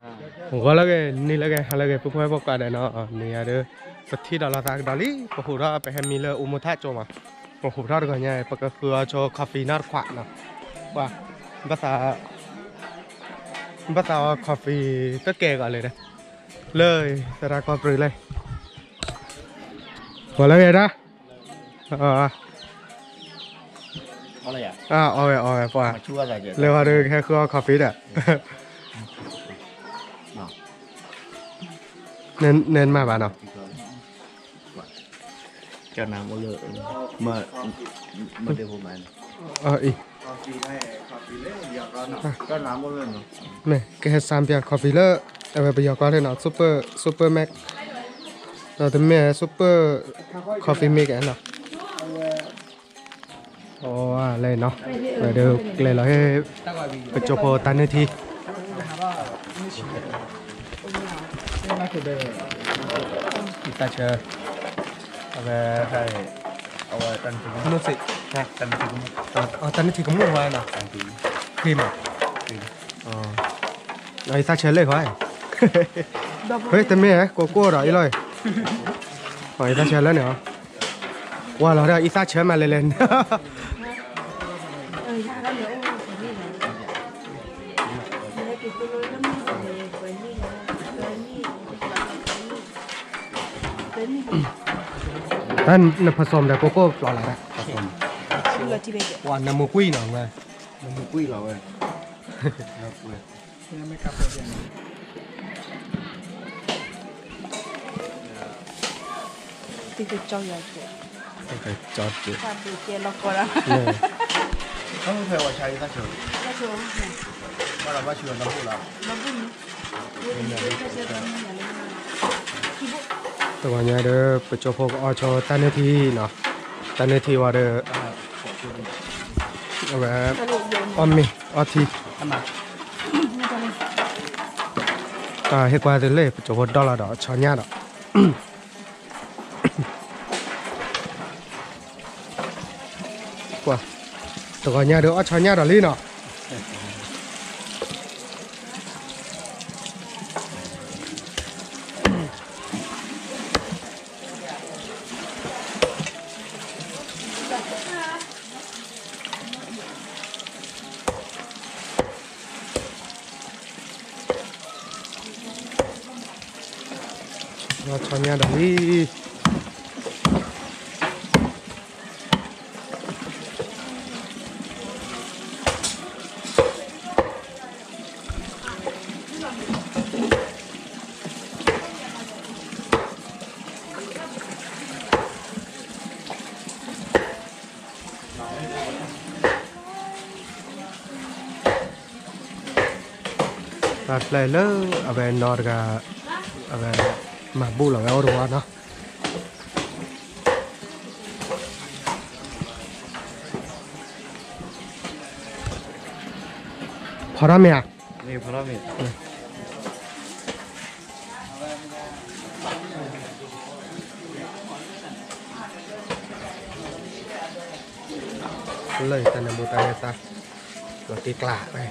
ဂီၤလၢအဂ့ၤ နံၤလၢအဂ့ၤ ဟါလၢအဂ့ၤ ပုၢ်ဖိဝဲၢ်ဖိကိးဂၤဒဲးနီၤ, နံၤအံၤဒီး ပထံၣ်ဒီးလီၤသးကဒီးလံ, ပဟူးထီၣ်ပဟဲမံလၢအူမူထၣ်ကၠိမး, ပဟူးထီၣ်တဂီၤညါအံၤ ပကဃုအီၣ်ဆိ coffee နီတခွးနီၤ, ပှၤ ဘၣ်သးအီ coffee တကဲကီးလၢာ်ဒီး လၢသရၣ်ကီၢ်ပြံလၢ ဂီၤလၢအဂ့ၤဒၣ်, အီဝဲအီဝဲပှၤ, လၢဝဲဒီးကဟဲဃုအီၣ် coffee ဒီး နမၤဘၣ်နီၤ, မ့ၢ်ကဟဲစၢ်ပၠး coffee လၢ အဝဲပယီၤကီၢ်လၢနီၤ super super max ဒီးတမ့ၢ် super coffee mix နီၤ, အီလဲၣ်နီၤ, ဝဲဒီးကျဲလီၤဟဲ ပကၠိဖိတၢ်နုၢ်ထံ တၢ်ဆၢ, အဝဲ အဝဲတၢ်နုၢ်ထံကမူၣ်, တၢ်နုၢ်ထံကမူၣ်ဝဲနီၤ, ခရံာ်မး, အံသၣ်ဆၢလၢဃီ, ဟဲတမ့ၢ်ကိးကိးဒီးအံၤလီၤ, အံသၣ်ဆၢလၢန့ၣ်, ကွၢ်လီၤဒီးအံသၣ်ဆၢမးလဲၤလဲၤ တၢ်နဖးစိမဒီးကိးကိးပျီလၢ်, နမူကွံာ်နီၤဝဲ, နမူကွံာ်လီၤဝဲ, တကကၠီယွၤကၠိ, တကကၠီကၠိ, တၢ်ဘုးကဲလီၤကီးလီၤ, ဘၣ်ဆူၣ်လီၤဘိၣ်လီၤ, တဂီၤညါဒီး ပကၠိဖိကအီၣ်ဆိတၢ်နုၢ်ထံနီၤ, တၢ်နုၢ်ထံဝဲဒီး အဝဲ အီၣ်မ့ၤအီထံ, ဟ့ၣ်ကွၢ်သုလၢ ပကၠိဖိဒီလီၤဒီးဆီညၣ်ဒီး ကွၢ်, တဂီၤညါဒီးအီၣ်ဆီညၣ်ဒီးလံနီၤ. ဆီညၣ်ဒီးလံ. တၢ်ဖျဲၣ်လၢအဝဲနီတဂၤ အဝဲမၤဘူၣ်လီၤဝဲအိၣ်တဝီနီၤ. ဖီထီၣ်မ့ၢ်ဧါ. လၢတၢ်နၢမူတၢ်ဂဲၤသး လီၤတံၢ်ကျါဝဲ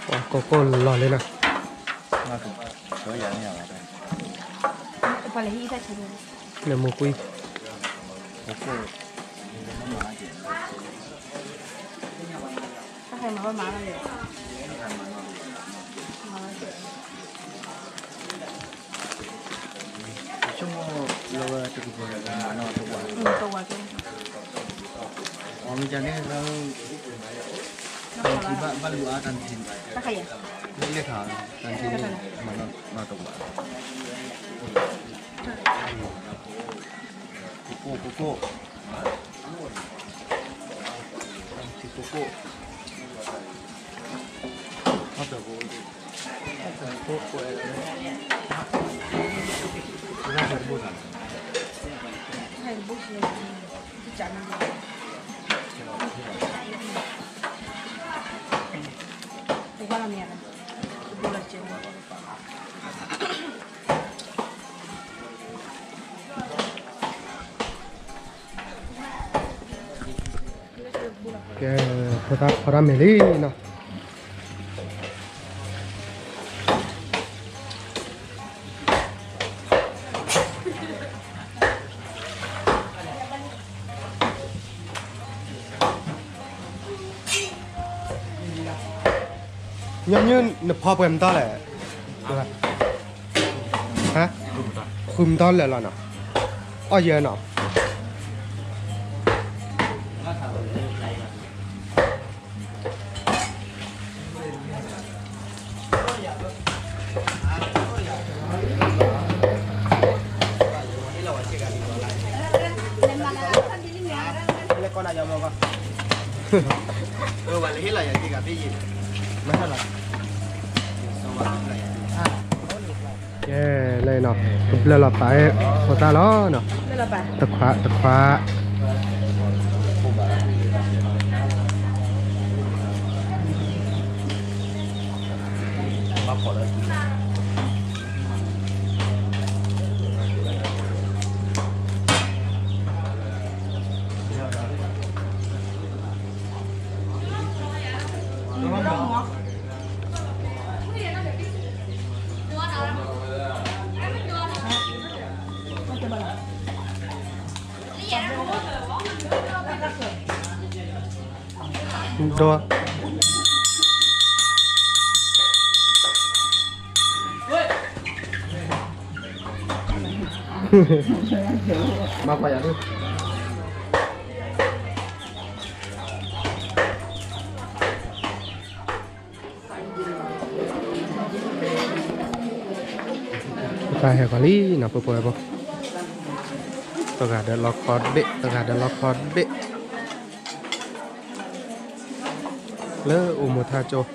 ပှၤကိၢ်ကိၢ်လီၤလံနီၤ. နၢမူကွံာ် ဆိကမိၣ်လၢဝဲတကပၤမၤနီၣ်တဝၤ, အမ့ၢ်န့ၣ်လၢ ဘၣ်လူၤအါတၢ်နထံ, မ့ၢ်လဲၣ်ခါ တၢ်နထံမၤနီၣ်တဝၤ, ကိၢ်ကိၢ်ကိၢ်ကိၢ် တၢ်နထံကိၢ်ကိၢ် တဝၤလီၤမ့ၢ်ဧါ. ကဲ, ဖိသၣ်ဖီတၢ်မဲာ်လံနီၤ. ညီနုၢ် နဖီပှဲၤမတီၢ်လဲၣ်. ဟါ, ဃုမတီၢ်လၢာ်လီၤနီၤ. အီၣ်ယၢၤနီၤ. ကဲ, လၢနီၤ, ကဘျၢၣ်လီၤပာ်ဖိသၣ်လီၤနီၤ. တခွါ, တခွါ. တၢ်ဟဲကီးလံနီၤ ဖိဖိဝဲဖိ, တဂၤဒီးလီခီတဘ့ၣ်, တဂၤဒီးလီခီတဘ့ၣ်, လၢအိၣ်မူထါကၠိ. အၤ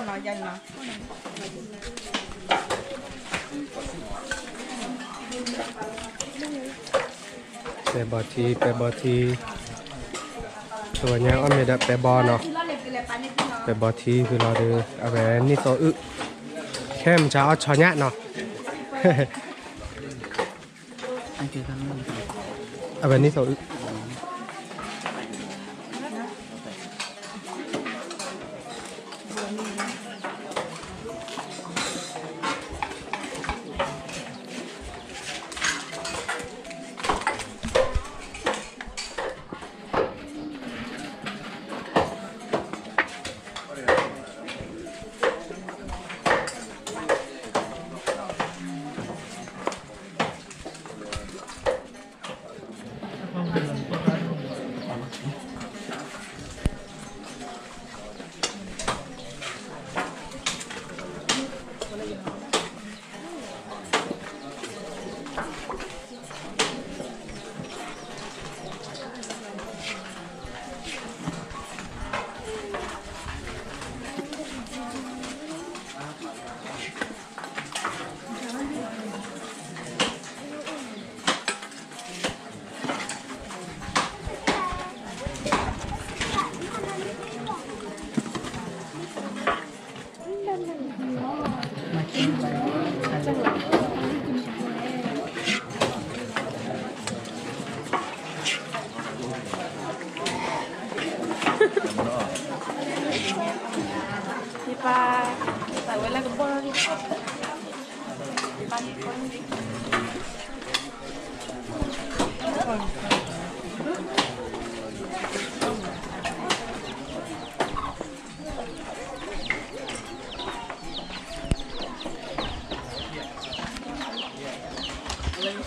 မ့ၣ်. ပဲဘီထံ, ပဲဘီထံ, တဂီၤညါအီၣ်မ့ၤဒီးပဲဘီနီၤ, ပဲဘီထံဖုလီၤဒီး အဝဲနံၣ်သိအုၣ်, ခဲမုၢ်ဆါအီၣ်ဆီညၣ်နီၤ. အဝဲနံၣ်သိအုၣ်.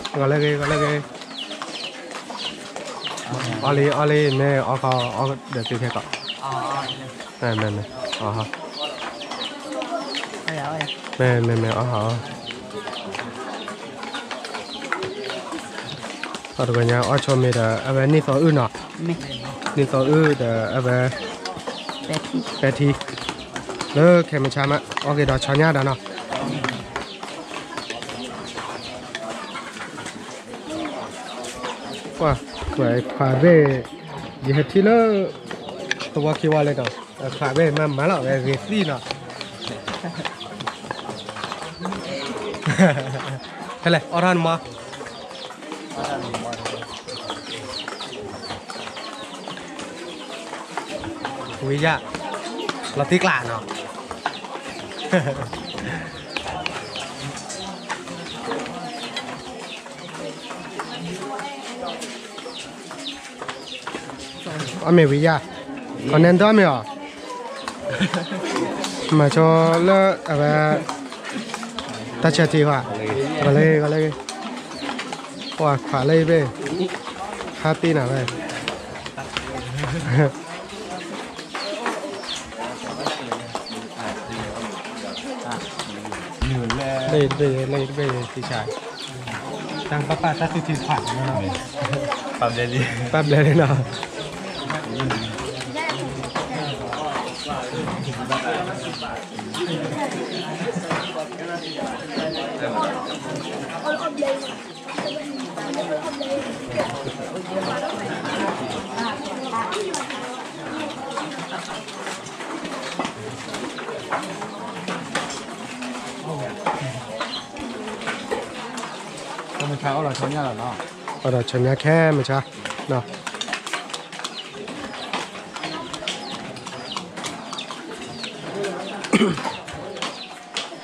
ဂီၤလၢဂ့ၤ, ဂီၤလၢဂ့ၤ, အီလံ, အီလံ, မ့ၢ်အီခီ, အီဒီးသုခဲကီး, မ့ၢ်, မ့ၢ်, မ့ၢ်, မ့ၢ်, မ့ၢ်, မ့ၢ်, အီဟီ, တဂီၤညါအီၣ်ဆိမ့ၤဒီး အဝဲနံၣ်သီအုၣ်နီၤ, နံၣ်သီအုၣ်ဒီးအဝဲ ပဲထံ လၢခဲမုၢ်ဆါမး အီၣ်က့ၤဒီးဆီညါဒီးနီၤ. ကွၢ် ကွၢ်ခွါဘ့ၣ် ယဟဲထံၣ်လၢ သဝီခံဝီလၢဒီး ခွါဘ့ၣ်မၤမၤလီၤဝဲဂ့ၤသံနီၤ. ဖဲလဲၣ် အီၣ်ထီၣ်နမီၢ် ဝံၤယၢ် လီၤတံၢ်ကျၣ်နီၤ. အီၣ်မ့ၤဝံၤယၢ် ခီနဲဒိၣ်မ့ၢ်အီၤ မၤဆိလၢအဝဲ တၢ်ဆၢထံၣ်ဃီ ဂီၤလၢဂ့ၤ ဂီၤလၢဂ့ၤ ပှၤခွါလၢအံၤဘ့ၣ် ဟးတ့ၢ်နၤဝဲ လၢတဘ့ၣ် လၢတဘ့ၣ် သံဆါ တၢ်ပာ်ပာ်တၢ်သူၣ်ထံခွါနီၤ ပာ်ဘျဲလံ ပာ်ဘျဲလံနီၤ. ခဲမုၢ်ဆါအီၣ်ဒီးဆီညါလီၤနီၤ အီၣ်ဒီးဆီညါခဲမုၢ်ဆါနီၤ. အီၣ်မ့ၤဝံၤယၢ် တဂီၤညါအီၣ်ဆိ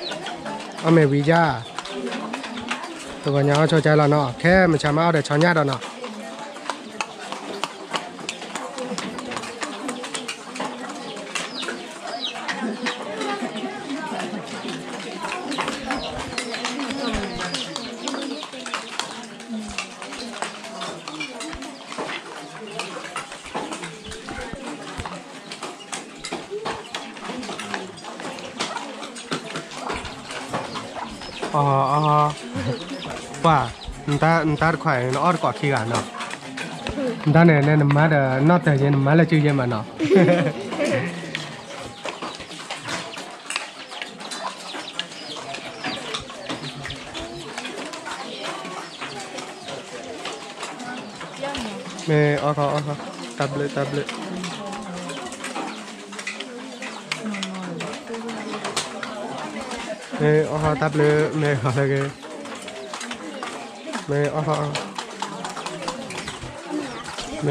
ကဲလီၤနီၤ ခဲမုၢ်ဆါမးအီၣ်ဒီးဆီညါဒီးနီၤ. အီ ပှၤ နတၢ်တခွါ နအီၣ်တကွီၢ်ခံဂၤနီၤ. နတၢ်န့ၣ် နမါဒီးနီၢ်တၢၤယဲ နမါလၢစုယဲမးနီၤ. မ့ၢ်အီၣ်ခီအီၣ်ခီ တၢ်ဘျုးတၢ်ဘျုး မ့ၢ်အီၣ်ခီတၢ်ဘျုး မ့ၢ်ခီလၢဂ့ၤ မ့ၢ်အီၣ်ခီ မ့ၢ်အီၣ်ခီအီၣ်ခီ တၢ်ဘျုးတၢ်ဘျုး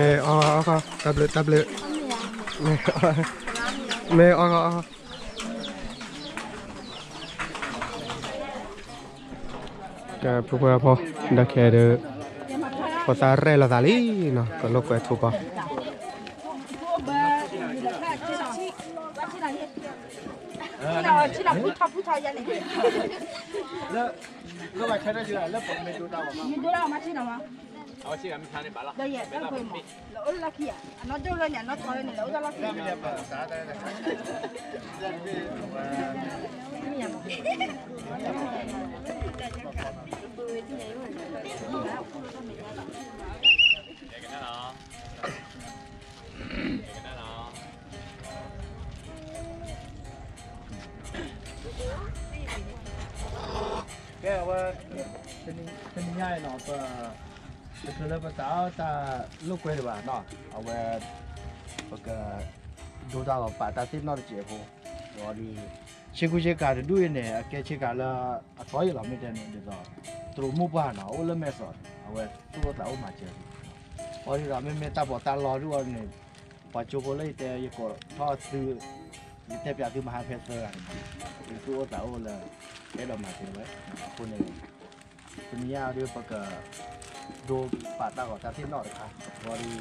မ့ၢ်အီၣ်ခီအီၣ်ခီ ကဲ ဖိဖိဖိ ဒီးခဲဒီး ဖိသၣ်ရဲၣ်လိာ်သးလံနီၤ ကလိာ်ကွဲထူကီၢ် ကဲ အဝဲ တနံၤညါအံၤနီၤ ပ တချုးလၢပသးအီၣ်တၢ်လိာ်ကွဲဒံးဘၣ်နီၤ အဝဲ ပက ဒိတၢ်ဂီၤပာ်တၢ်သ့ၣ်နီၣ်တစဲးဖိ ဒီး ဆ့ကူဆ့ကၤတဒူၣ်အံၤန့ၣ် အကဲဆ့ကၤလၢ အတီအံၤလီၤ မ့ၢ်တဲန့ၣ် ဒ်သိး တြိာ်မိၢ်ပှၢ်နီၤ အိၣ်လၢမဲာ်စီၤ အဝဲသူၣ်အိၣ်သးအိၣ်မၤစၢၤ အီၤဒ်သိး မ့မ့ၢ်တၢ်ပီးတၢ်လီဒူၣ်အီၤန့ၣ် ပှၤကၠိဖိလၢယတဲ ယကိးထီၣ်သု ယတဲပျးသုမဟါဖဲသၢဂၤန့ၣ် ယသူၣ်အိၣ်သးအိၣ်လၢ အဲၣ်ဒိးမၤစၢၤဝဲ အဃိန့ၣ် တနံၤညါအံၤဒီး ပက ဒိပာ်တၢ်ဂီၤတၢ်သ့ၣ်နီၣ်တခါ အီၤဒီး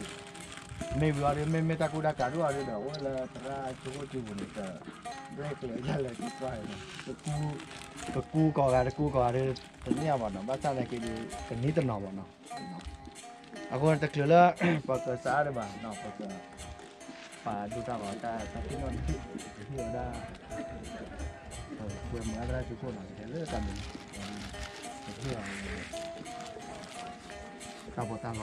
မ့ၢ်ဝံၤအီၤဒီး မ့မ့ၢ်တၢ်ကူတၢ်ကၤဒူၣ်အီၤဒီး အိၣ်လၢသရၣ်ကၠိဖိကၠိပူၤန့ၣ် က ရဲၣ်ကျဲၤဒ်လဲၣ်ကကွၢ်န့ၣ် ကကူကီၢ်ဂၤ တကူကီၢ်ဂၤဒီး တန့ၢ်အဘၣ်နီၤ ဘၣ်ဆၣ်သနာ်က့ဒီး ကန့ၢ်တနီၤဘၣ်နီၤ အဃိန့ၣ် တချုးလၢ ပကစးအါဒံးဘၣ်နီၤ ပက ပာ်ဒိတၢ်ဂီၤတၢ်သ့ၣ်နီၣ်တထံၣ် ပဟ့ၣ်ဝဲဒၣ် ပှဲၤမၤသရၣ်ကၠိခိၣ်နီၤ ကဟဲလၢတၢ်မုာ် ပ တၢ်ပီးတၢ်လီ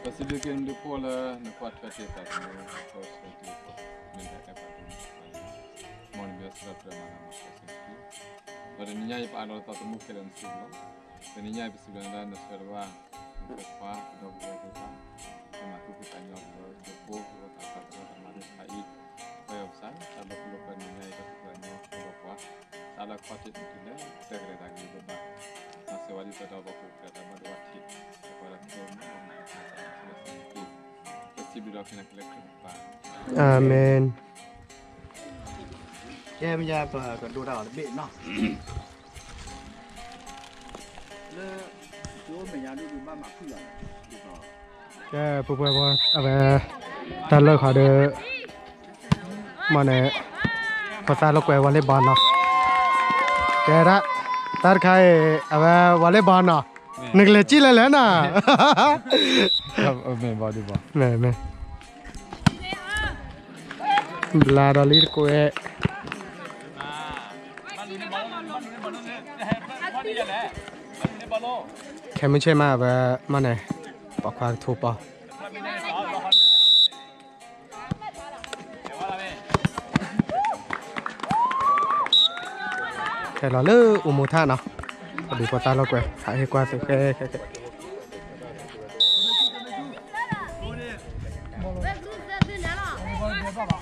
ပစံးဘျုးက့ၤနဒုးဖိလၢနကွၢ်ထွဲတ့ၢ်သးသမူ မ့ၢ်တၢ်အဲၣ်ပှၤဒိၣ်မး မ်နမံၤအစံးထီၣ်ပတြၢၤမၤလၤမၤကပီၤစ့ၢ်ကီး, ဒီးတနံၤညါအံၤပအးလီၤသးသမူခဲလၢာ်နစုပူၤလီၤ. တနံၤညါအံၤပစံးဘျုးနၤလၢနဆှၢတ့ၢ်ဘၣ် နဖိခွါ ပဒီပုၢ်ဝဲၢ်သ့ၣ်တဖၣ် လၢမၤသံသးညီလၢ ဒိဖိ လၢတၢ်သးတရၢတၢ်မၤသ့ၣ်တဖၣ်အံၤ, ပၢ်ယွၤပစံး တၢ်လၢပလိာ်ကွဲနံၤညါအံၤ ဒီးပှၤကညီဖိဒီးပှၤ တၢ်လၢခီၣ်ထံးတုၤလၢ တၢ်ကလဲၤတၢ်က့ၤဒီးဘၣ်ပူၤဖျဲးတၢ်ဘၣ်ဒိဘၣ်ထံး ဒီးပှၤလၢခဲအံၤ ပစံးဘျုးဒီးခဲလၢာ်ခဲဆ့ အၤမ့ၣ်. ကဲမ့ၢ်ယါပကဒိတၢ်အီၤတဘ့ၣ်နီၤ လၢ ကဲ ပှၤပှၤ အဝဲ တၢ်လၢခီဒီး မ့ၢ်န့ၣ် ပသးလီၤကွဲးဝီၤလ့ဘီနီၤ ကဲဒၣ် တၢ်တခါအံၤ အဝဲဝီၤလ့ဘီနီၤ နကလဲၤကံၣ်လဲၤလဲၣ်နီၤ မ့ၢ် ဘျါဒီးလံတကွဲး ခဲမုၢ်ဆ့ၣ်မး အဝဲမ့ၢ်န့ၣ် ပိာ်ခွါကထိပီၤ ခဲလီၤလၢအိၣ်မူထၣ်နီၤ ပဒုးပသးလီၤကွဲး ဟးဟ့ၣ်ကွၢ်သုဃဲဃဲဃဲ လွံၢ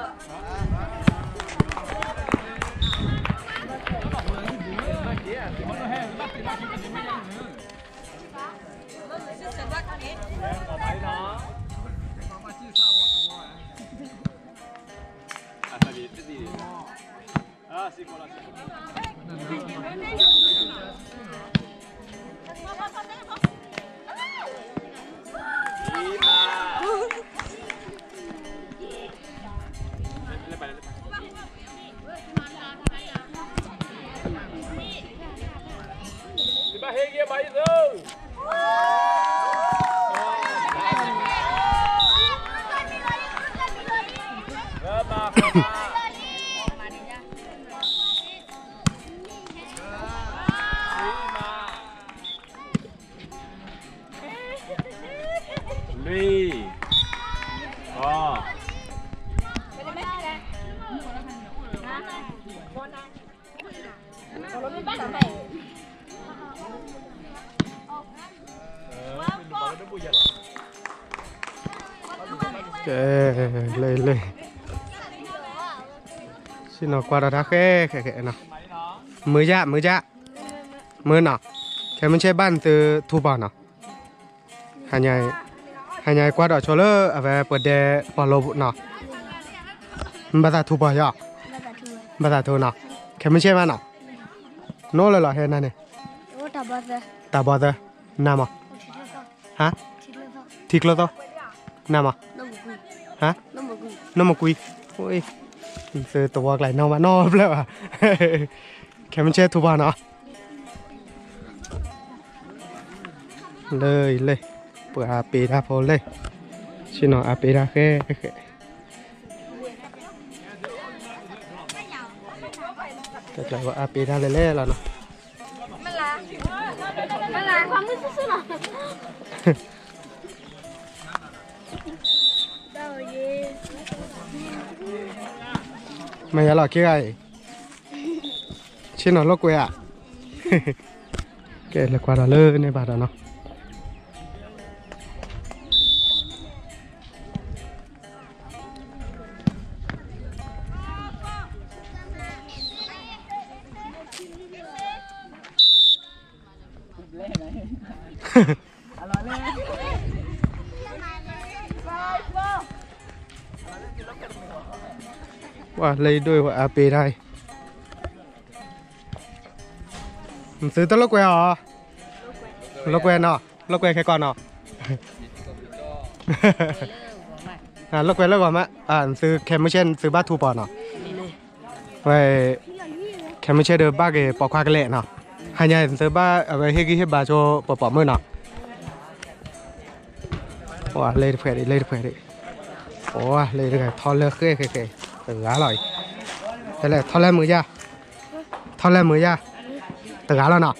်, ဃိး, ကဲ, လၢလၢ, ဆ့ၣ်နီၤကွၢ်ဒီးတၢ်ဃဲဃဲဃဲနီၤ, မုာ်ယၣ် မုာ်ယၣ်, မုာ်နီၤ, ခဲမုၢ်ဆ့ၣ်ဘၣ်နသုထူပီၤနီၤ, ဟါညါအံၤကွၢ်ဒီးဆိလၢအဝဲပှၤဒဲပီၤလိနီၤ, ဘၣ်သးထူပီၤယီၤ, ဘၣ်သးထူနီၤ, ခဲမုၢ်ဆ့ၣ်ဘၣ်နီၤ, နိလၢလီၤဟဲနၤန့ၣ်, တၢ်ဘီသၢ, နၤမး, ဟါ, ထံကျိသီ, နၤမး, ဟါ, နိမကွံ, သုသဝီကျါနီၢ်ဘၣ်နီတဖျၢၣ်ဘၣ်, ခဲမုၢ်ဆ့ၣ်ထူပီၤနီၤ လၢအံၤလၢ, ပှၤအပ့ၤတၢ်ဖိလၢ, ဆ့ၣ်နီၤအပ့ၤတၢ်ဃဲဃဲ, တၢ်ကျါပှၤအပ့ၤတၢ်လဲၤလဲၤလီၤနီၤ, မ့ၢ်ယါလီၤခံဂၤအံၤ, ဆ့ၣ်နီၤလိာ်ကွဲဧါ, ကဲလဲၤကွၢ်ဒီးလၢန့ၣ်ဘၣ်ဒီးနီၤ ပှၤလၢအဒိၣ်အံၤ ပှၤအပ့ၤတၢ်အံၤ, နသုတလိာ်ကွဲအီၤ, လိာ်ကွဲနီၤ, လိာ်ကွဲခဲကီးနီၤ, လိာ်ကွဲလၢဂီၤမး, နသုခဲမုၢ်ဆ့ၣ် နသုဘၣ်ထူပီၤနီၤ, ဝဲ, ခဲမုၢ်ဆ့ၣ်ဒီးဘၣ်က့ၤပိာ်ခွါကလဲာ်နီၤ, ဟါညါနသုဘၣ်အဝဲဟ့ၣ်ဂံၢ်ဟ့ၣ်ဘါဆိပပိာ်မုၣ်နီၤ. လ့တဖှဲးဒံး လ့တဖှဲးဒံး, လ့တဂၤထီၣ်လၢဃဲဃဲဃဲ, တဂၤလီၤအံၤ, တလဲၤထီၣ်လဲၤမုာ်ယါ, ထီၣ်လဲၤမုာ်ယါ, တဂၤလီၤနီၤ,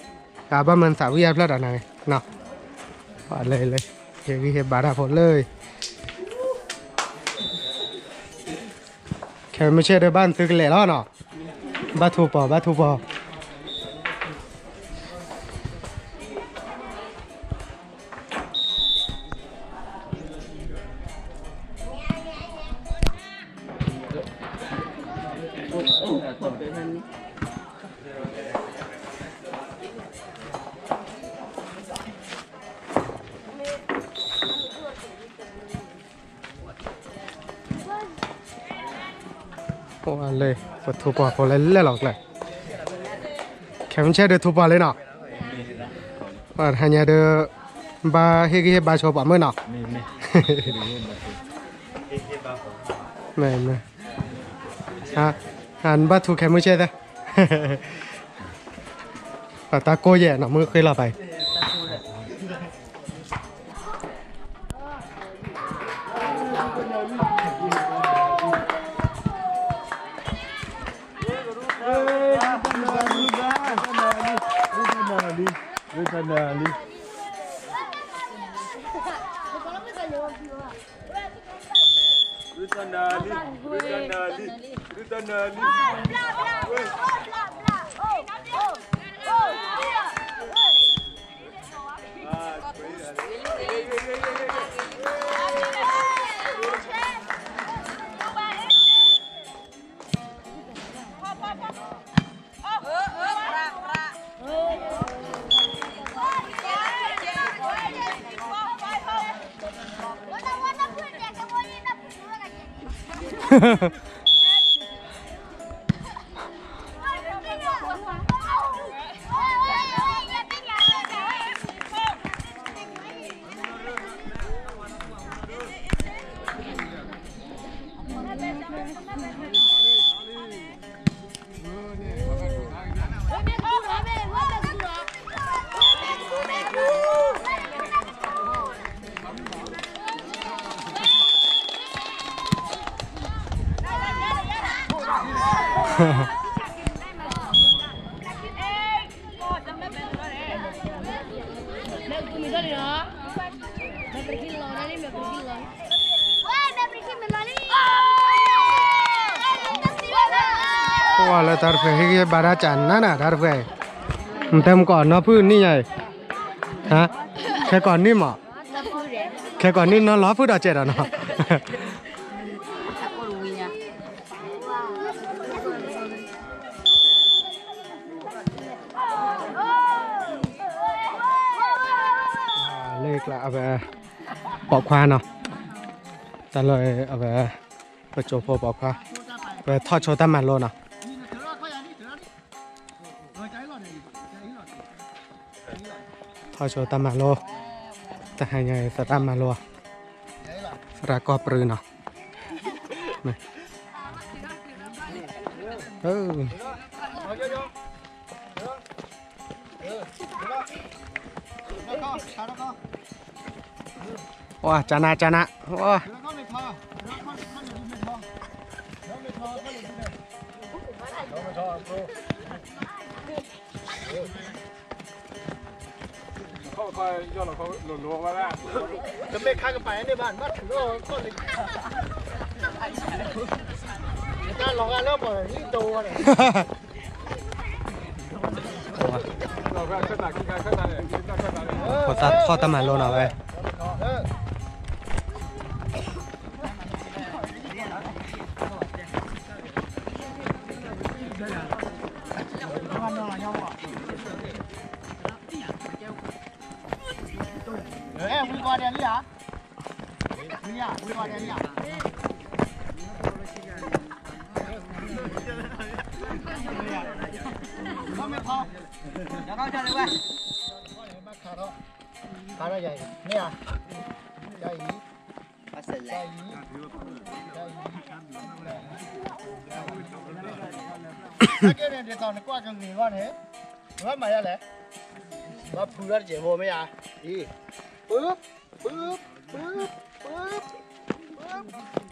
ကဘၣ်မၤသးဝံၣ်ယါဖျၢၣ်ဒီးနၤန့ၣ်, လ့လ့, ဟ့ၣ်ဂံၢ်ဟ့ၣ်ဘါတၢ်ဖိလၢ ခဲမုၢ်ဆ့ၣ်ဒီးဘၣ်နသုကလဲာ်လီၤနီၤ, ဘၣ်ထူပီၤ ဘၣ်ထူပီၤ. လ့, ပထူပီၤဖိလဲၤလဲၤလီၤကျဲ, ခဲမုၢ်ဆ့ၣ်ဒီးထူပီၤလံနီၤ, ဟါညါဒီး ဘၣ်ဟ့ၣ်ဂံၢ်ဟ့ၣ်ဘါဆိပာ်မုၣ်နီၤ, မ့ၢ်, နဘၣ်ထူခဲမုၢ်ဆ့ၣ်သၢ ပတၢ်ကိၢ်ယဲၢ်နီၤ မုၢ်ဃ့လီၤပာ်အံၤ. ပှၤလၢတၢ်တဖှဲးဟ့ၣ်ဂံၢ်ဘါတၢ်ကနၣ်နၤ တၢ်တဖှဲး, နတဲမကီးနီၢ်ဖုၣ်နံၣ်ညါအံၤ, ခဲကီးနံၣ်မး, ခဲကီးနံၣ်နီၢ်လီၤဖုၣ်ဒီးကဲးဒီးနီၤ. လၢကျါအဝဲ ပိာ်ခွါနီၤ, တၢ်လၢအဝဲ ပကၠိဖိပိာ်ခွါ, ပထီၣ်ဆိတၢ်မၤလိနီၤ, ထီၣ်ဆိတၢ်မၤလိ, တဟါညါအံၤ သရၣ်မၤလိ, သရၣ်ကီၢ်ပြူနီၤ. ဝါ ကနၣ် ကနၣ် ဝါ. တမ့ၢ်ခါကပၤန့ၣ်ဘၣ် ဘၣ်ထုးလီၤခီၣ်လံ, တၢ်လီၤဂာ်လၢပှၤလံတိဝဲန့ၣ်, ဖိသၣ်ထီၣ်တၢ်မၤလိနီၤဝဲ. ဝံၤကွၢ်ဒဲးလံဧါ, ဝံၤကွၢ်ဒဲးလံဧါ. မ့ၢ်ခါ, ခါထီၣ်ယၤအံၤ, မ့ၢ်ဧါ, ယၤအံၤ, ယၤအံၤ, ကဲန့ၣ် ဒ်သိးနကွၢ်ကဂ့ၤဂီၢ်န့ၣ်, နဘၣ်မၤယၤလဲၣ်, ဘၣ်ဖုထီၣ်တစဲးဖိမ့ၢ်ဧါ, အံၤ, ပုပ်, ပုပ်, ပုပ်, ပုပ်,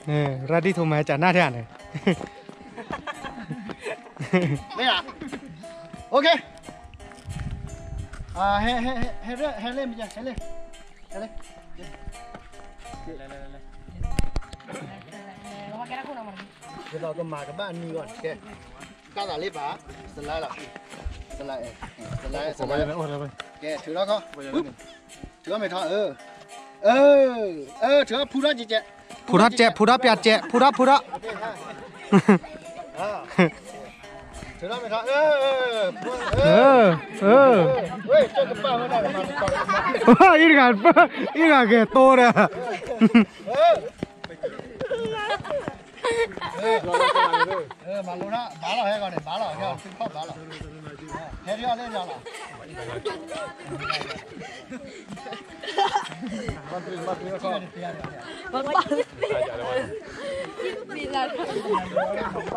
ရၢ်ဒံၣ်ထိးမၤကနၣ်ထဲန့ၣ်, မ့ၢ်ဧါ, โอเค, ဟဲ, ဟဲ, ဟဲ, ဟဲလၢမ့ၢ်, ဟဲလၢ, ဟဲလၢ, ဒ်သိးကမၤကဘၣ်အနံၤဂီၢ်န့ၣ်, ကဲ, ကၢ်သးလ့ပၢ်, စလါလီၤ, စလါ, စလါ, ကဲ, ထုးထီၣ်ခီ, ထုးထီၣ်မ့ၢ်ထီၣ်, ထုးထီၣ်ဖုထီၣ်ကဲးကဲး, ဖုထီၣ်ကဲး, ဖုထီၣ်ပၠးကဲး, ဖုထီၣ်, ဖုထီၣ်, ထုးထီၣ်မ့ၢ်ထီၣ်, အံၤတဂၤ, အံၤတဂၤဂဲၤတိဒီး မၤလိထီၣ်ဘၣ်လီၤ, ဟဲဂီၤန့ၣ်ဘၣ်လီၤ, ဟဲဂီၤန့ၣ်ဘၣ်လီၤ, ဟဲဒ်အီၤလၢ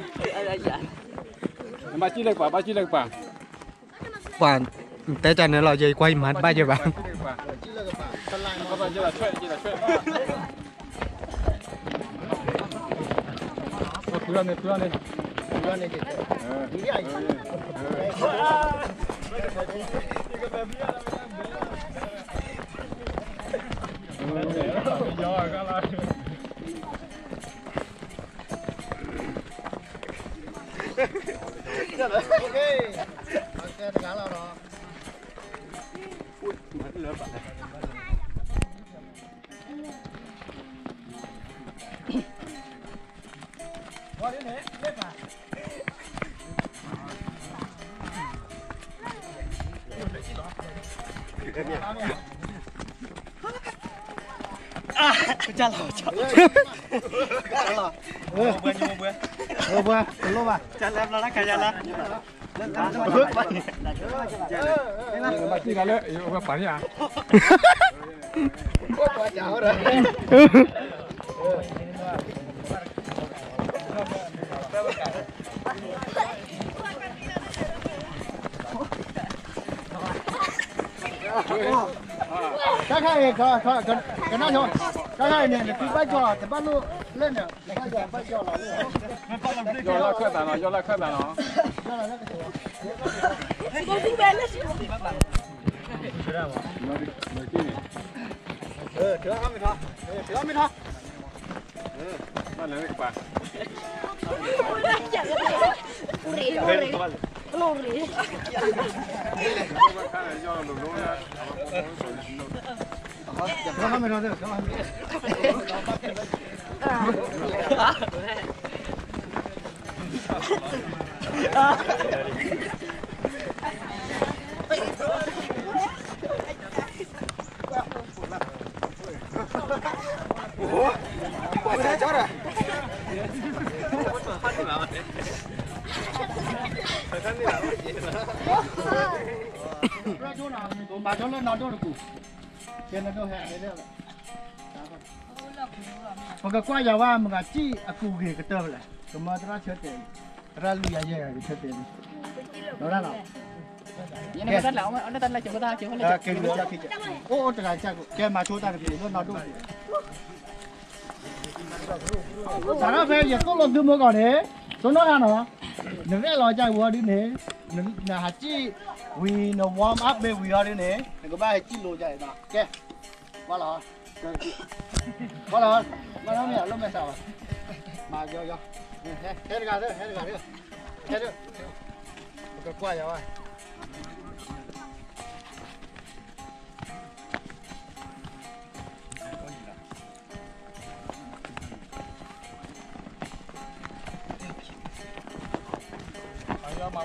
ညါလီၤ, ဘၣ်ကံၣ်လၢကပၤ, ဘၣ်ကံၣ်လၢကပၤ, ပှၤတဲတၢ်န့ၣ်လီၤ, ယကွၢ်ယမၤတဘၣ်ယဲဘၣ်. တၢ်ခါအံၤ, ကနၣ်, တၢ်ခါအံၤန့ၣ် နသုဘၣ်ယီၤ, တဘၣ်လိၣ်လၢန့ၣ်, ဘၣ်ယီၤ, ဘၣ်ယီၤလီၤ, ယီၤလၢခၢၣ်သးလီၤ, ယီၤလၢခၢၣ်သးလီၤ, ထုးအီၣ်မ့ၢ်ထီၣ်, ထုးအီၣ်မ့ၢ်ထီၣ်, ဘၣ်လၢကပၤ, ထုးအီၣ်မ့ၢ်ထီၣ်, မၤကၠီလၢနီၢ်ဒိၣ်တပူၤ, ကဲနီၢ်ဒိၣ်ဟဲ, ပကကွၢ်ယၤဝဲ မ့ၢ်ဂၤစံၣ်အကူာ်ဂ့ၤကတၢၢ်ဖဲလဲၣ်, ကမၤသရၣ်ဆၢတဲာ်, သရၣ်လွံၢ်ယၤယဲၢ်ဂၤကဆၢတဲာ်န့ၣ်, လီၤဒၣ်လီၤ, ကဲ, အိၣ်အိၣ်တဂၤ, ကဲမၤဆိတၢ်တက့ၢ်, လၢနီၢ်ဒိၣ်တပူၤ, စးထီၣ်ဖဲယသိၣ်လိသုမိၢ်ကီၢ်န့ၣ်, သိနီၣ်တၢ်နီၤ, နရဲၣ်လီၤကၢ်ဝံၤအီၤဒ်န့ၣ်, နဟးစံၣ်ဝံၤ န warm up မ့ၢ်ဝံၤအီၤဒ်န့ၣ် နကဘၣ်ဟဲစံၣ်လိၤကၢ်အံၤနီၤ, ကဲ, ကွၢ်လီၤ, ကွၢ်လီၤ, ကွၢ်လီၤမ့ၢ်အလိၣ်မဲာ်ဆှးဘၣ်, မၤယီယီ, ဟဲတဂၤသၢ, ဟဲတဂၤသၢ, ဟဲ, ပကကွၢ်ယၤဝဲ မၤ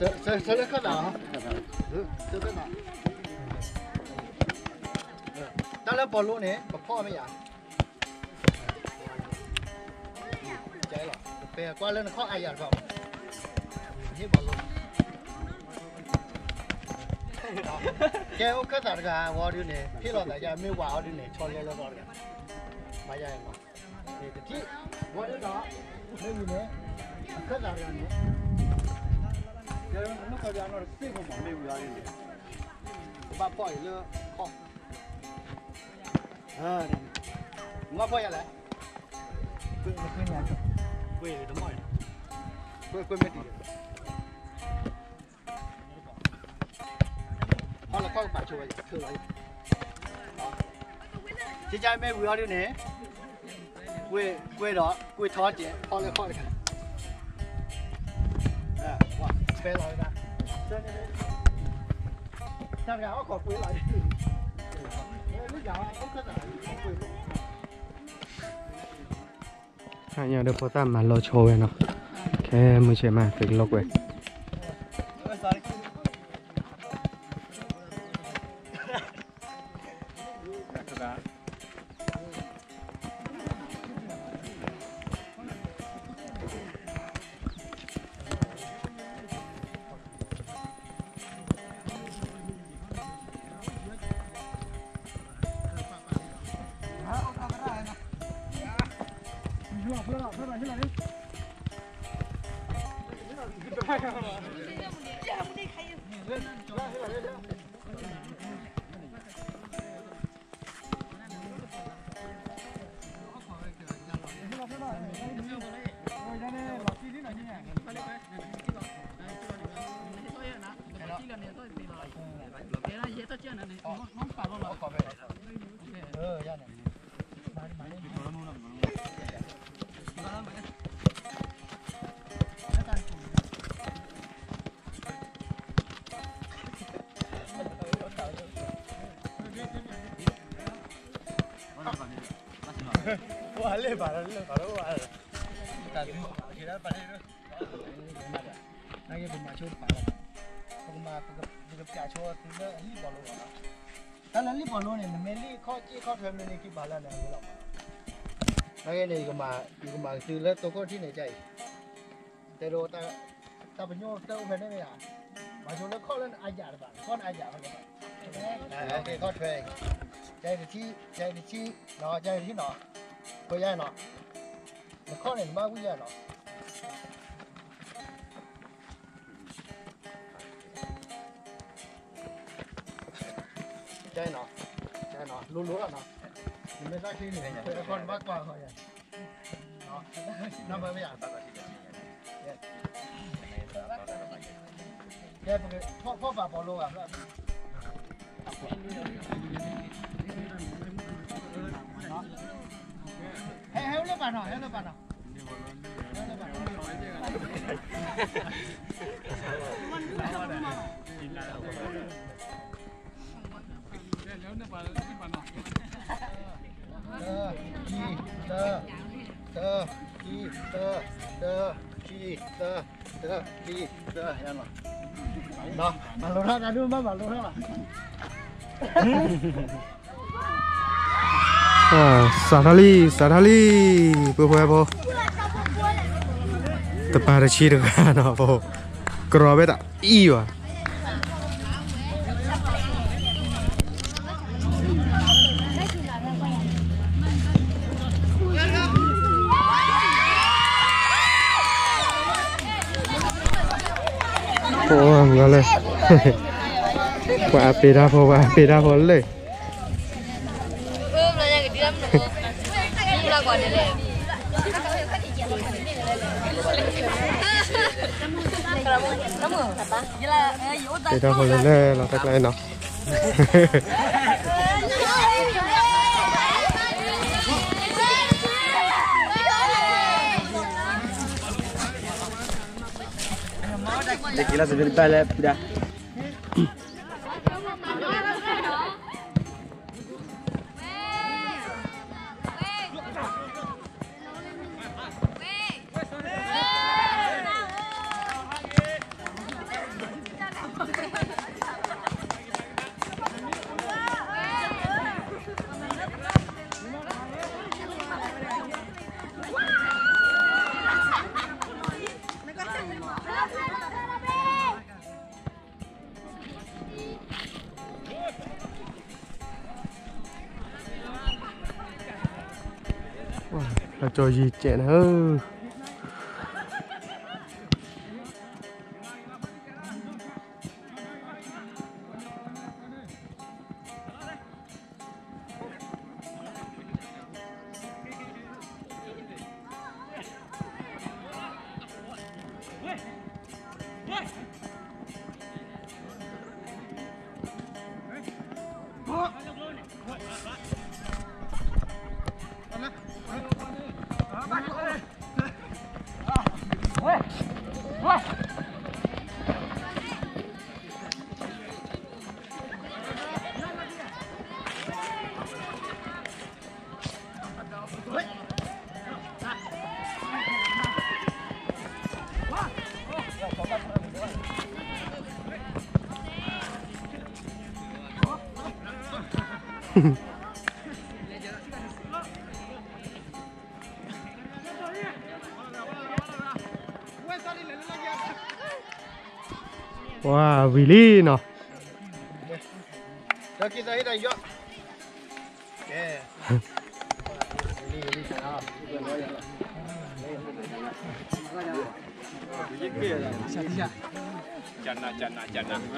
ဆၢလၢခၢၣ်သးလီၤ, ဆၢခၢၣ်သး, တၢ်လၢပီၤလိန့ၣ် ပဖီၣ်မ့ၢ်ယၤ, ကဲလီၤ ပကွၢ်လၢနခီၣ်အါယၤတဘၣ်, ဟ့ၣ်ပီၤလိ, ကဲအိၣ်ခၢၣ်သးတဂၤဝဲဒုန့ၣ် ဟ့ၣ်လီၤသးယၤ မ့ၢ်ဝၤအီၤဒုန့ၣ် ဆီလီၤလၢကီၢ်တဂၤ, မၤယၤအံၤမး, တထံၣ်, ဝဲဒုဒီး, မ့ၢ်ဝံၤန့ၣ်, အခၢၣ်သးတဂၤန့ၣ်, ကဲလၢနခီၣ်ယၤနီၢ်တစ့ၢ်ကီးမး မ့ၢ်ဝံၤအီၤဒုန့ၣ်, ကဘၣ်ဖီၣ်အံၤလၢခီၣ် မ့ၢ်ဖီၣ်ယၤလဲၣ်, ကွ့မ့ၢ်တံၢ်, ဖီၣ်လၢခီၣ်ကပာ်ဆိဝဲ, ကၠီကၠီမ့ၢ်ဝံၤအီၤဒုန့ၣ်, ကွ့ဒီး ကွ့ထီၣ်ကဲ ဖီၣ်လၢခီၣ်တခါ, ပဲလီၤဝဲဒၣ်, တၢ်တဂၤအီၣ်ခိးကွ့လီၤ, လၢယၤအီၣ်ခိးကွ့, ဟါညါဒီးဖိသၣ်မၤလီၤဆီဝဲနီၤ, ခဲမုၢ်ဆ့ၣ်မး သုးကလီၤကွဲး နာ်က့ပမၤဆိတပာ်လီၤ, ပကမၤ, ပကပျးဆိသုလၢအလံၣ်ပီၤလိလီၤ. တၢ်လၢလံၣ်ပီၤလိန့ၣ် နမ့ၢ်လံၣ်ခီၣ်စ့ၣ်ခီၣ်ထွဲမ့ၢ်န့ၣ် ကံၢ်ပာ်လၢနဂ့ၤလီၤမး. နာ်က့န့ၣ် ယကမၤကသုလၢသိခိၣ်ထံၣ်န့ၣ် ကါအံၤ, တဲဒိ တၢ်ပညိၣ်တအိၣ်ဖဲန့ၣ်မ့ၢ်ဧါ, မၤဆိလၢခီၣ်လၢနအါယၤတဘၣ်, ခီၣ်နအါယၤဘၣ်, ခီၣ်ထွဲ, ကါအံၤတထံၣ်, ကါအံၤတထံၣ်, ကါအံၤတထံၣ်နီၤ, ခွဲးယါနီၤ, နခီၣ်န့ၣ် နဘၣ်ဝံၣ်ယါနီၤ. ကဲနီၤ, ကဲနီၤ, လိၤလိၤလီၤနီၤ, နမ့ၢ်သၣ်ချ့န့ၣ် နဘၣ်ကွၢ်ဃီယါ, နီၢ်ဘၣ်မ့ၢ်ယါ, ကဲပကဖီၣ်ပာ်ပီၤလိဂၤ, ဟဲဟဲလၢပာ်နီၤ, ဟဲလၢပာ်နီၤ. တၢ ခံ တၢ တၢ ခံ တၢ တၢ ခံ တၢ တၢ ခံ တၢ ယါနီၤ, မၤလိထီၣ်တၢ်ဒုးမး မၤလိထီၣ်လီၤ. စးထီၣ်လံ စးထီၣ်လံ ပှဲၤပှဲၤဖိ, တပၤတဆံတဂၤနီၤဖိ, ကရီဘဲတၢ်အံၤဘၣ်. ဖိမၤလဲၣ် ပှၤအပ့ၤတၢ်ဖိ ပှၤအပ့ၤတၢ်ဖိလၢ ပ့ၤတၢ်ဖိလၢလၢလီၤတၢ်ကျါနီၤ. လၢက့ၤလီၤစ့ၢ်ကီးတဘၣ်လၢပူၤဒၣ် လၢကၠီယံၤကဲးနၤဧၢ. ပှၤဝံၤလံနီၤ.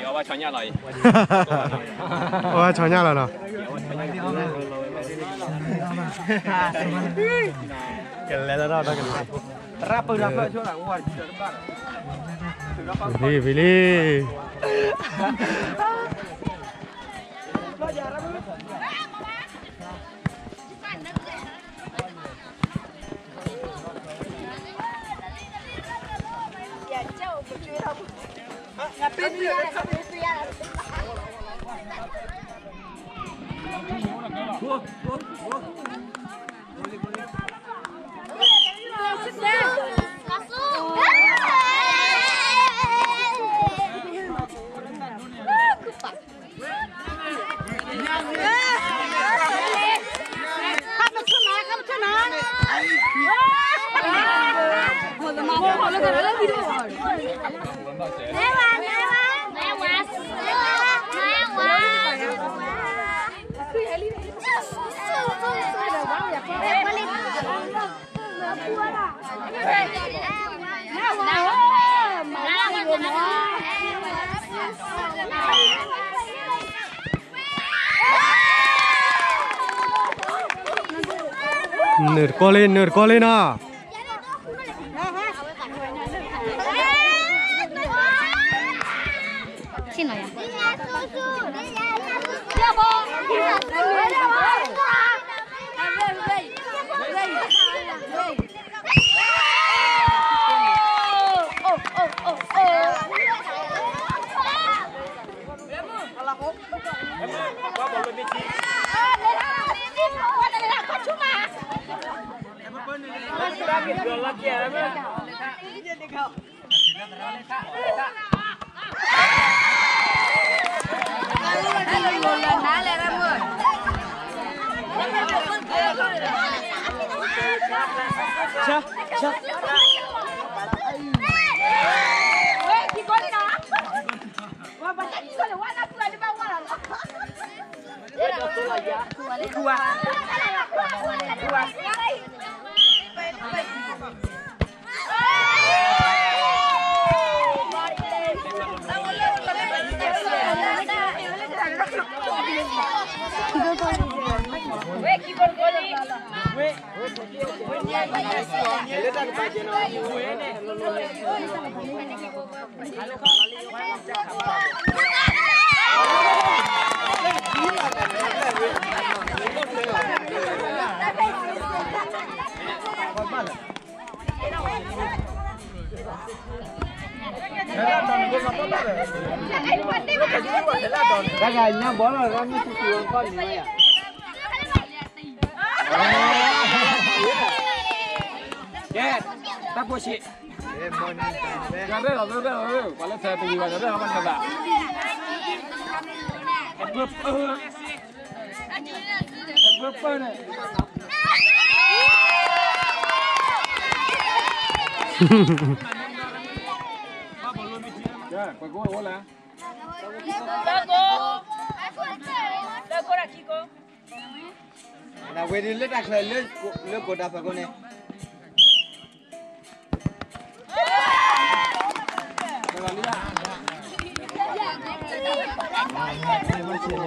အဝဲဆီညၣ်လီၤနီၤ. ဝံၤလံ ဝံၤလံ. နုာ်တကီၢ်လံ နုာ်တကီၢ်လံနီၤ. ကဲ, တၢ်ဖိဆံး, ကဘဲၣ်လီၤ ကဘဲၣ်လီၤ, ပှၤလၢဆဲးတဝံၤဘၣ် ကဘဲၣ်လီၤ ဘၣ်ဆဲးဘၣ်, အပၢပၢ, အပၢပၢန့ၣ် ကဲ, ပှၤကိးအိၣ်လၢ နဝဲဒ်လၢတၢ်ချၢလၢကိးတၢ်ဖးကိးန့ၣ်, ဝံၤဒီးလံ တဖှဲး, သရၣ်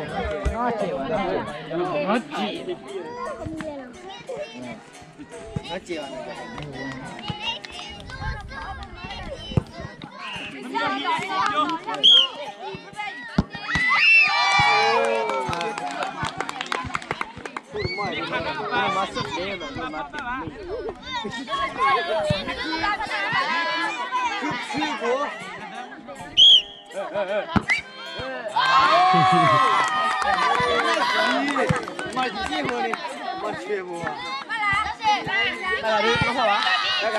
ဖှဲးဝံၤလံ, အိၣ်တီၢ်ဒ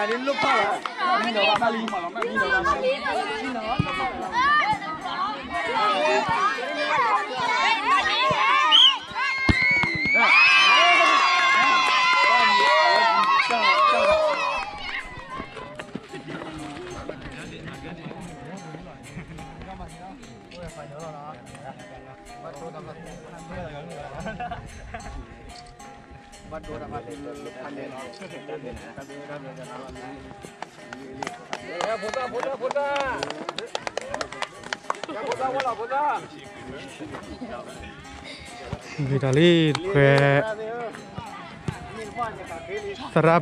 ီးလၢဖိသၣ်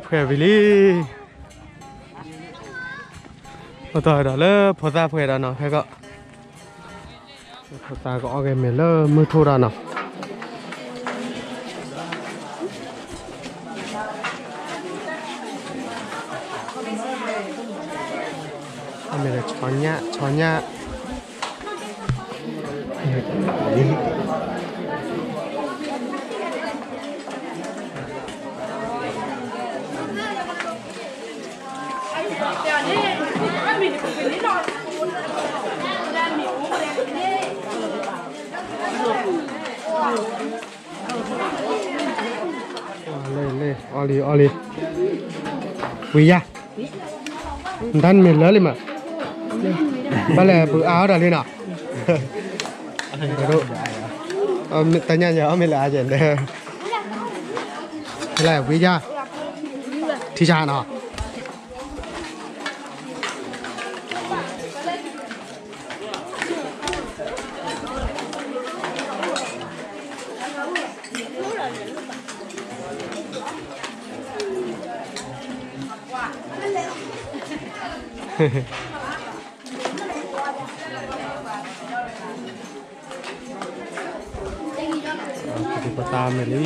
ဖှဲးဒီးနီၤ ခဲကီး ဖိသၣ်ကအီၣ်ဂဲၤမဲာ်လၢမုၢ်ထူၣ်ဒီးနီၤ, အီၣ်မဲာ်ဒီးဆီညၣ် ဆီညၣ်, လ့ၣ်လ့ၣ် အီၣ်လံ အီၣ်လံ, ဝံၤယါ, နတၢ်နမ့ၢ်လၢလံမး, ဘၣ်လဲၣ် ပှၤအါအီၣ်တၢ်လံနီၤ, တၢ်ညၣ်ယၤအီၣ်မ့ၢ်လၢအါကဲး, လဲၣ် ဝံၤယါ, ထံဆါနီၤ. ပတၢ်မ့ၢ်လံ.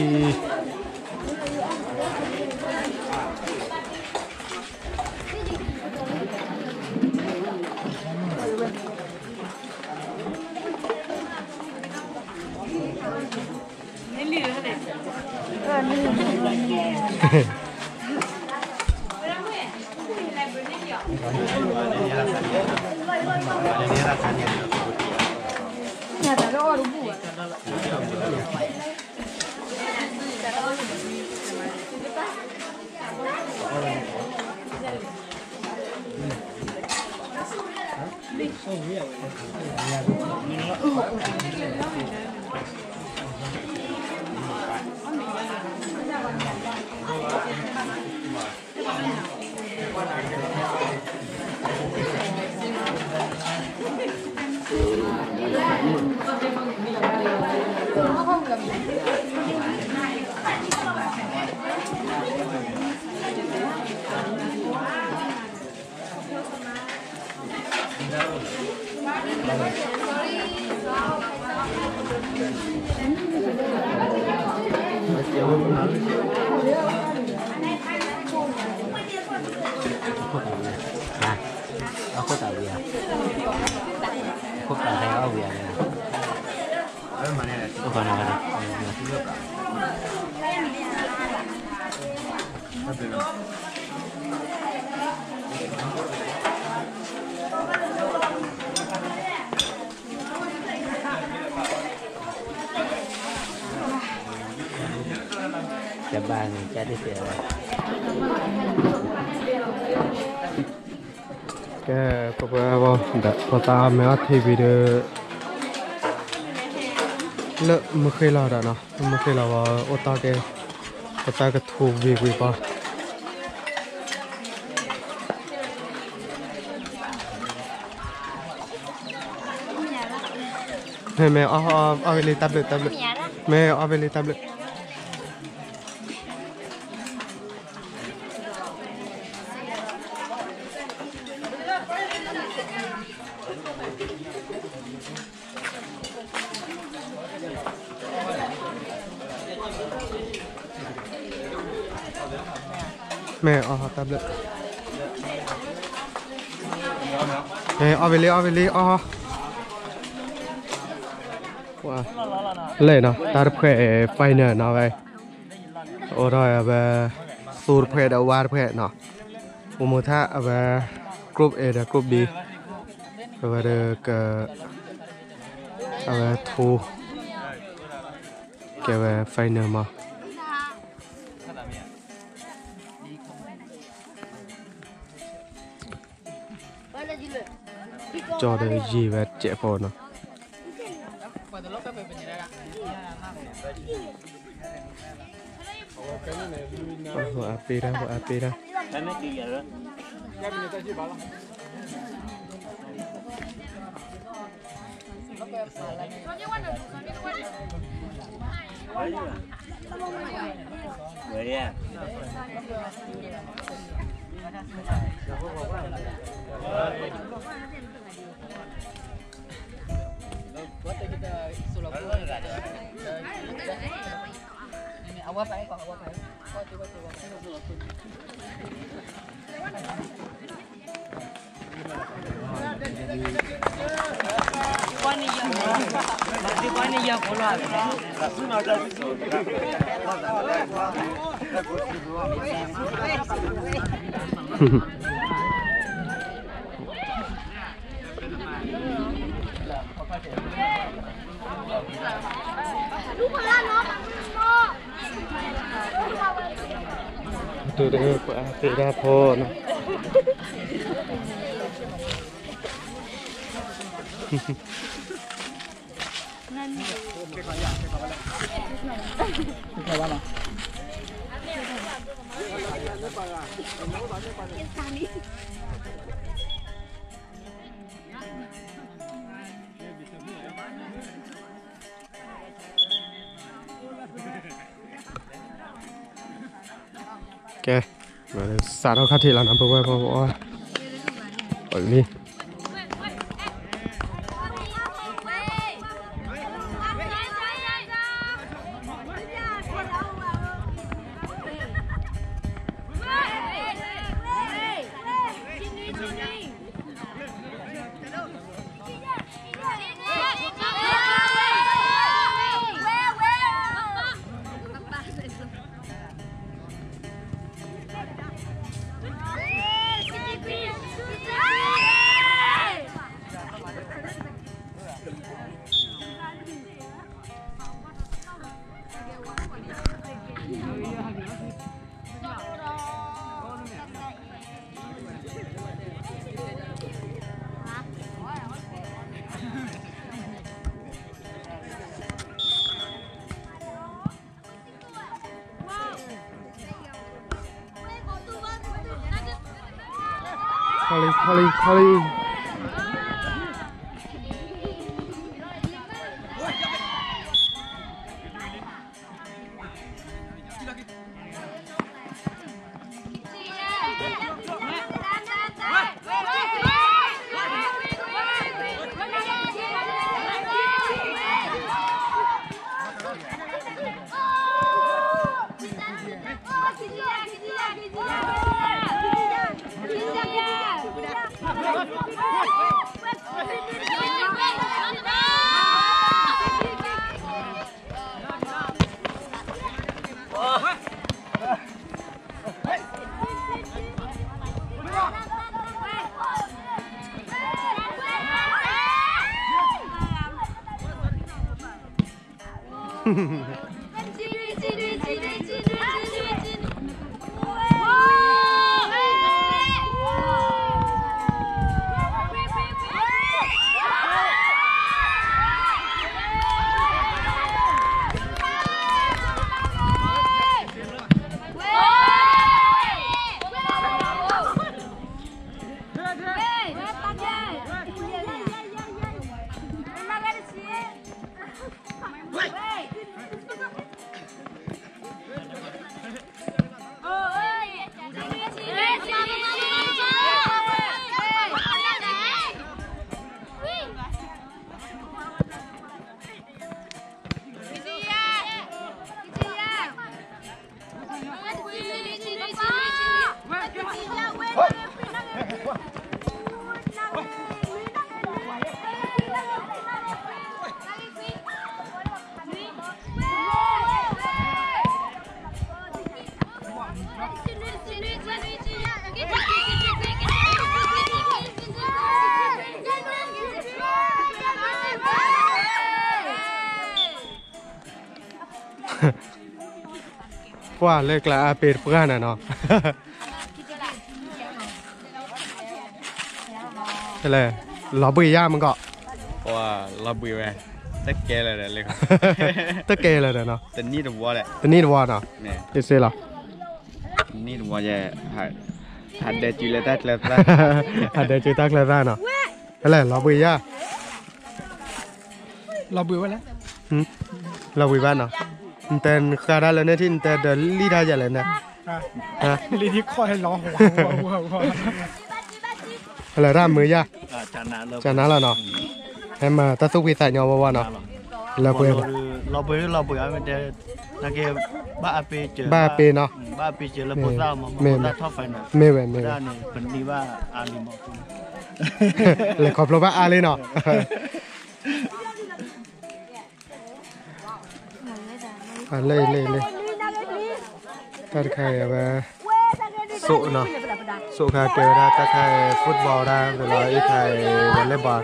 အခိၣ်တၢ်ဝံၤဧါ, အခိၣ်တၢ်ဟဲအီၣ်ဝံၤဧါ, အိၣ်ဃီန့ၣ်ဝဲဒၣ် ကဘၣ်န့ၣ် ကၢ်တစဲးဝဲ, ကဲ ပပှၤဘီ ဒီးပသးမ့ၢ်အီၣ်ထံဝံၤဒီး လၢမုၢ်ဃ့လီၤဒီးနီၤ, လၢမုၢ်ဃ့လီၤဘီ အိၣ်တီၢ်ကဲ ပသးကထူဝံၤဝံၤဘီ မ့ၢ်မ့ၢ်အီၣ်အီၣ်ဝဲလံတၢ်ဘျုးတၢ်ဘျုး, မ့ၢ်အီၣ်ဝဲလံတၢ်ဘျုး. မ့ၢ်အီၣ်တၢ်ဘျုး, မ့ၢ်အီၣ်ဝဲလံ အီၣ်ဝဲလံ အီၣ်. လဲၣ်နီၤ တၢ်တဖှဲး final နီၤဝဲ, အိၣ်ဒီးအဝဲ သူတဖှဲးဒီးဝါတဖှဲးနီၤ, ပမူထၣ်အဝဲ group A ဒီး group B အဝဲဒၣ်က အဝဲထူ ကဲဝဲ final မး ကၠီဒီးယံာ်ဝဲတစဲးဖိနီၤ. ပှၤအပ့ၤတၢ် ပှၤအပ့ၤတၢ်.ကဲ စးထီၣ်ခါထံးလီၤနီၤ ပဝဲပဝဲ လံ ခီလံ ခီလံ ခီလံ. ပှၤလၢကျါအါပ့ၤတပှၢ်နၤနီၤ, လီၤဘှံးယါမ့ၢ်ကီး, လီၤဘှံးဝဲ, တကဲလၢၤဒီးလၢ, တကဲလၢၤဒီးနီၤ, တနံၣ်တဝီ, တနံၣ်တဝီနီၤ, တစ့လီၤ, တနံၣ်တဝီယဲ, ဟးဒဲးစုလၢတၢ်ကျဲသၣ်, ဟးဒဲးစုတၢ်ကျဲသၣ်နီၤ, လီၤဘှံးယါ လီၤဘှံးဝဲလဲၣ်, လီၤဘှံးဘၣ်နီၤ, နတဲနဃါတၢ်လၢန့ၣ်ထံၣ် နတဲဒီးလံၣ်တၢ်ယဲလဲၣ်န့ၣ်, လံၣ်ထံၣ်ခီၣ်ဟဲလီၤ, လၢတၢ်မုာ်ယါ, ကနါလီၤနီၤ, ဟဲမၤတၢ်သူၣ်ဖှံသးညီဝဲဝဲနီၤ, လၢပှဲၤ, လီၤဘှံးလီၤဘှံးအါမ့ၢ်တဲ, နာ်က့, ဘၣ်အပ့ၤနီၤ, ဘၣ်အပ့ၤစၢၤလၢဖိသၣ်မး, မ့ၢ်ဝဲမ့ၢ်ဝဲ, ပနံၣ်ဘၣ်အါလံမး, လဲၤခီဖျိဘၣ်အါလံနီၤ လ့ၣ်လ့ၣ်လ့ၣ်, တၢ်တခါအံၤအဝဲ, စိၣ်နီၤ, စိၣ်ခါကဲဝဲဒၣ်တၢ်ခါအံၤ football ဒၣ်ဝဲလီၤ အံၤခါအံၤ volleyball.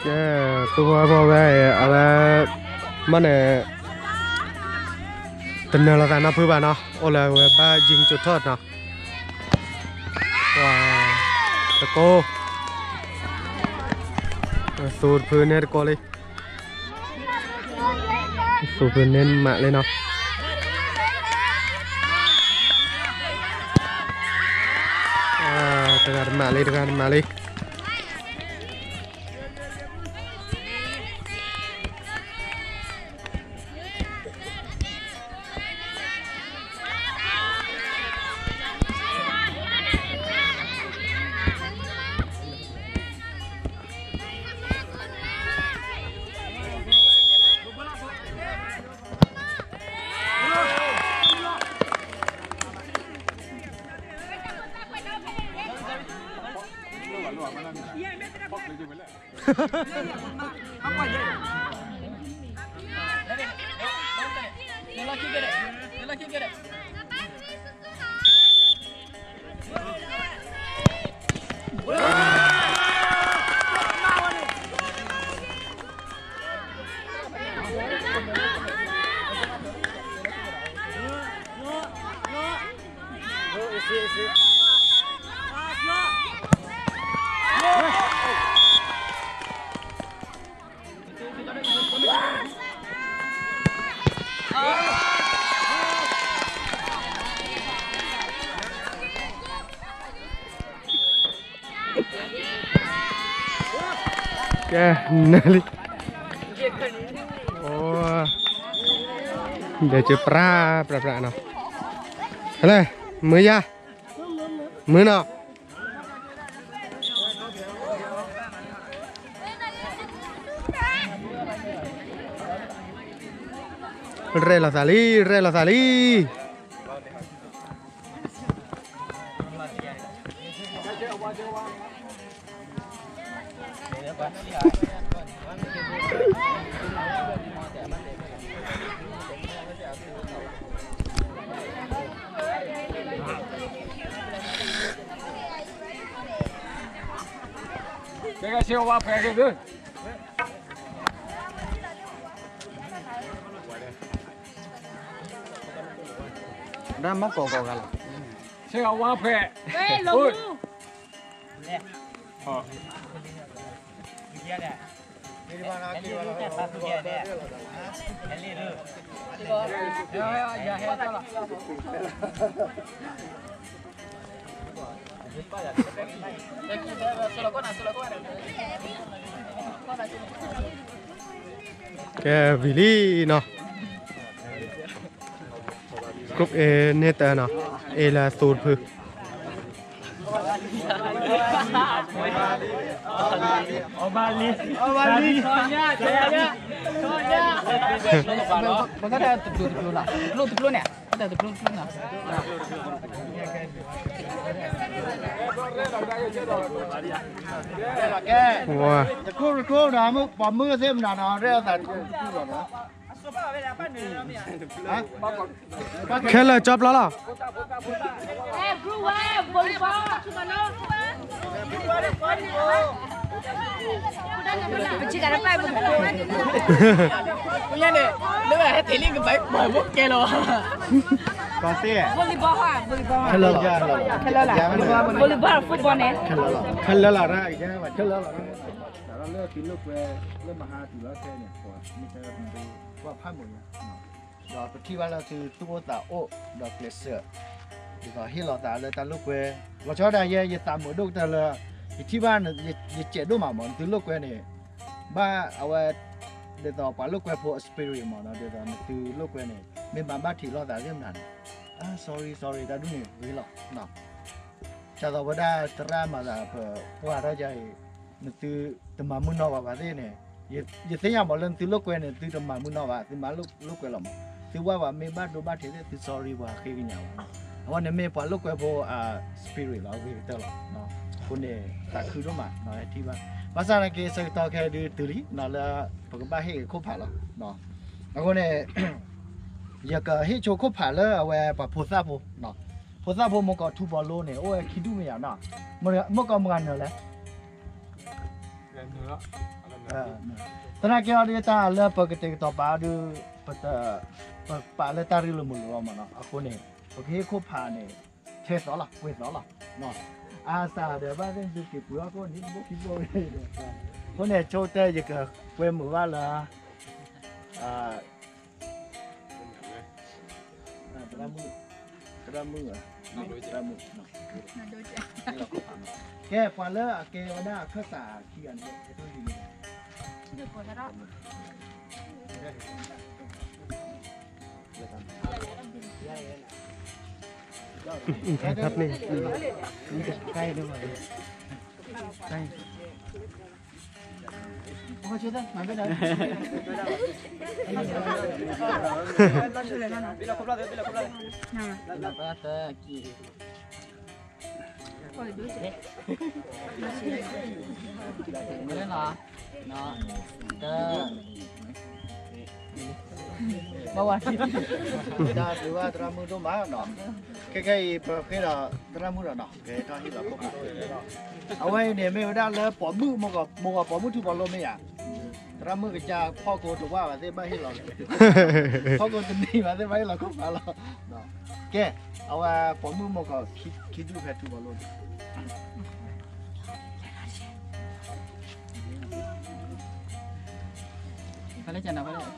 ကဲ, သူဝဲဘီဝဲ အဝဲ မ့ၢ်န့ၣ် တနၢၤလီၤသးနီတဖုဘၣ်နီၤ, အိၣ်လၢအဝဲဘၣ်ယံၤကၠိထီၣ်နီၤ, တကိး, သူတဖုန့ၣ်တကိးလံ သူၣ်ဖုန့ၣ်မးလံနီၤ, တဂၤတမးလံ တဂၤတမးလံ. ကဲ နလံ အိ ဒီးကပြၢ ပြၢ ပြၢနီၤ ဟဲလဲၣ် မုၢ်ယါ မုၢ်နီၤ ရဲၣ်လီၤသးလံ ရဲၣ်လီၤသးလံ ကဲ ကဲ ဆ့ဝါဖဲက့ၤသု ဒၣ်မ့ၢ်ကိးကိးဂၤလီၤ ဆ့ဝါဖဲ အိၣ် ကဲ ဝံၤလံနီၤ group A န့ၣ်တနီၤ A လၢအသိတဖု ပကတၢၢ်တပျိတပျိနီၤ တပျိတပျိန့ၣ် တပျိတပျိနီၤ တခိၣ်တခိၣ်ဒီး ပှၤမုၢ်သ့ၣ်မနုၤနီၤ ရဲၣ်အသးတခိၣ်တခိၣ်လီၤနီၤ ခဲလၢာ်ကၠီပျီလီၤ ပကတၢၢ်တပျိ ညါန့ၣ် လၢဟဲတ့ၢ်လံကဘၣ်ပှၤဘိကဲလီၤ volleyball ဟါ volleyball ခဲလၢာ်လီၤ volleyball football န့ၣ် ခဲလၢာ်လီၤ ခဲလၢာ်လီၤ ခဲလၢာ်လီၤ တၢ်လၢသုလိာ်ကွဲ လၢမဟါတုၤလီၤခဲန့ၣ် ပှၤမ့ၢ်တဲ ပှၤဖးမုာ်ညါ ဒီးပထံၣ်ဘၣ်လၢသုသူၣ်အိၣ်သးအိၣ် ဒီးကျဲးစၢး ဒ်သိးဟ့ၣ်လီၤသးလၢတၢ်လိာ်ကွဲ လီၤဆီဒၣ်ယဲ ယသးမုာ်ဒိၣ်ကတၢၢ်လၢ ယထံၣ်ဘၣ် ယစဲးဒိၣ်မးမး နသုလိာ်ကွဲန့ၣ် ဘၣ်အဝဲ ဒ်သိးပှၤလိာ်ကွဲဖိအ spirit မးနီၤ ဒ်သိးနသုလိာ်ကွဲန့ၣ် မ့ၢ်မၤဘၣ်ထံးလိာ်သးသ့ၣ်မနၤန့ၣ် sorry sorry တၢ်ဒ်န့ၣ်ဂ့ၤလီၤ ဒ်သိးဝဲဒၣ်သရၣ်မၤသးပပှၢ်တၢ်ယါအံၤ နသုတမၤမုာ်နီၢ်ဘၣ်ဘၣ်သ့ၣ်န့ၣ် ယသ့ၣ်ညါမးလၢနသုလိာ်ကွဲန့ၣ် သုတမၤမုာ်နီၢ်ဘၣ် သုမၤလိာ်ကွဲလီၤမး သုဝဲဘၣ်မ့ၢ်ဘၣ်ဒိဘၣ်ထံးသ့ၣ် သု sorry ပှၤဃ့ကညးဘၣ် အဝဲန့ၣ်မ့ၢ်ပှၤလိာ်ကွဲဖိအ spirit လီၤ ဂ့ၤကတၢၢ်လီၤ အဃိန့ၣ် သးခုဒိၣ်မး ထံၣ်ဘၣ် ဘၣ်ဆၣ်သနာ်က့ ဆၢကတီၢ်ခဲအံၤဒုးတုၤလံ လၢပကဘၣ်ဟ့ၣ်ဂ့ၤခိၣ်ဖးလီၤ အဃိန့ၣ် ယကဟ့ၣ်ဆိခိၣ်ဖးလၢအဝဲပှၤဖိသၣ်ဖိ ဖိသၣ်ဖိမ့ၢ်ကီးထူဘီလိန့ၣ် အိၣ်ဝဲခံဒူၣ်မ့ၢ်ယါနီၤ မ့ၢ်ကီးမုၢ်ဂၤနၢၤလဲၣ် သနာ်က့အီၤဒုးတၢ်လၢပကတဲာ်ကတီၤပာ်အီၤဒုး ပ ပပာ်လၢတၢ်ရ့လိာ်မုာ်လိာ်လီၤမးနီၤ အဃိန့ၣ် ပကဟ့ၣ်ခိၣ်ဖးန့ၣ် ထဲသိးလီၤ ပှဲၤသိးလီၤ အါစၢ်ဒီးဘၣ်သ့ၣ်သုက့ၤပှ့ၤအီၣ်ကိၣ်န့ၣ်တဘိခံဘိ အဃိန့ၣ် ဆိကတၢၢ်ယကကွဲမုာ်ဘၣ်လၢ သရၣ်မုၣ် သရၣ်မုၣ် သရၣ်မုၣ် ကဲ ပှၤလၢအကဲဝဲဒၣ်အခၢၣ်စးခံဂၤန့ၣ် ဘၣ်ဝဲ တၢ်ဘျုးဘၣ်သရၣ်မုၣ်ဒိၣ်မးနီၤ ခဲခဲအံၤပဃ့ဒီးသရၣ်မုၣ်ဒီးနီၤ ကဲထီၣ်ဟ့ၣ်လီၤခိၣ်ဖး အဝဲအံၤန့ၣ် မ့ၢ်ဝဲဒၣ်လၢပိာ်မုၣ် မိၢ်ကီးပိာ်မုၣ်ထူဘီလိမ့ၢ်ဧါ သရၣ်မုၣ်ကစၢ်ဖီၣ်ကိတဝၢ်ဘၣ်သ့ၣ်ဘၣ်ဟ့ၣ်လီၤ ဖီၣ်ကိတနံၤဘၣ်သ့ၣ်ဘၣ်ဟ့ၣ်လီၤခိၣ်ဖးလီၤ ကဲ အဝဲပိာ်မုၣ်မိၢ်ကီးခံဒူၣ်ဖဲထူဘီလိန့ၣ် ဖဲလဲၣ်ကနၤဖဲလဲၣ်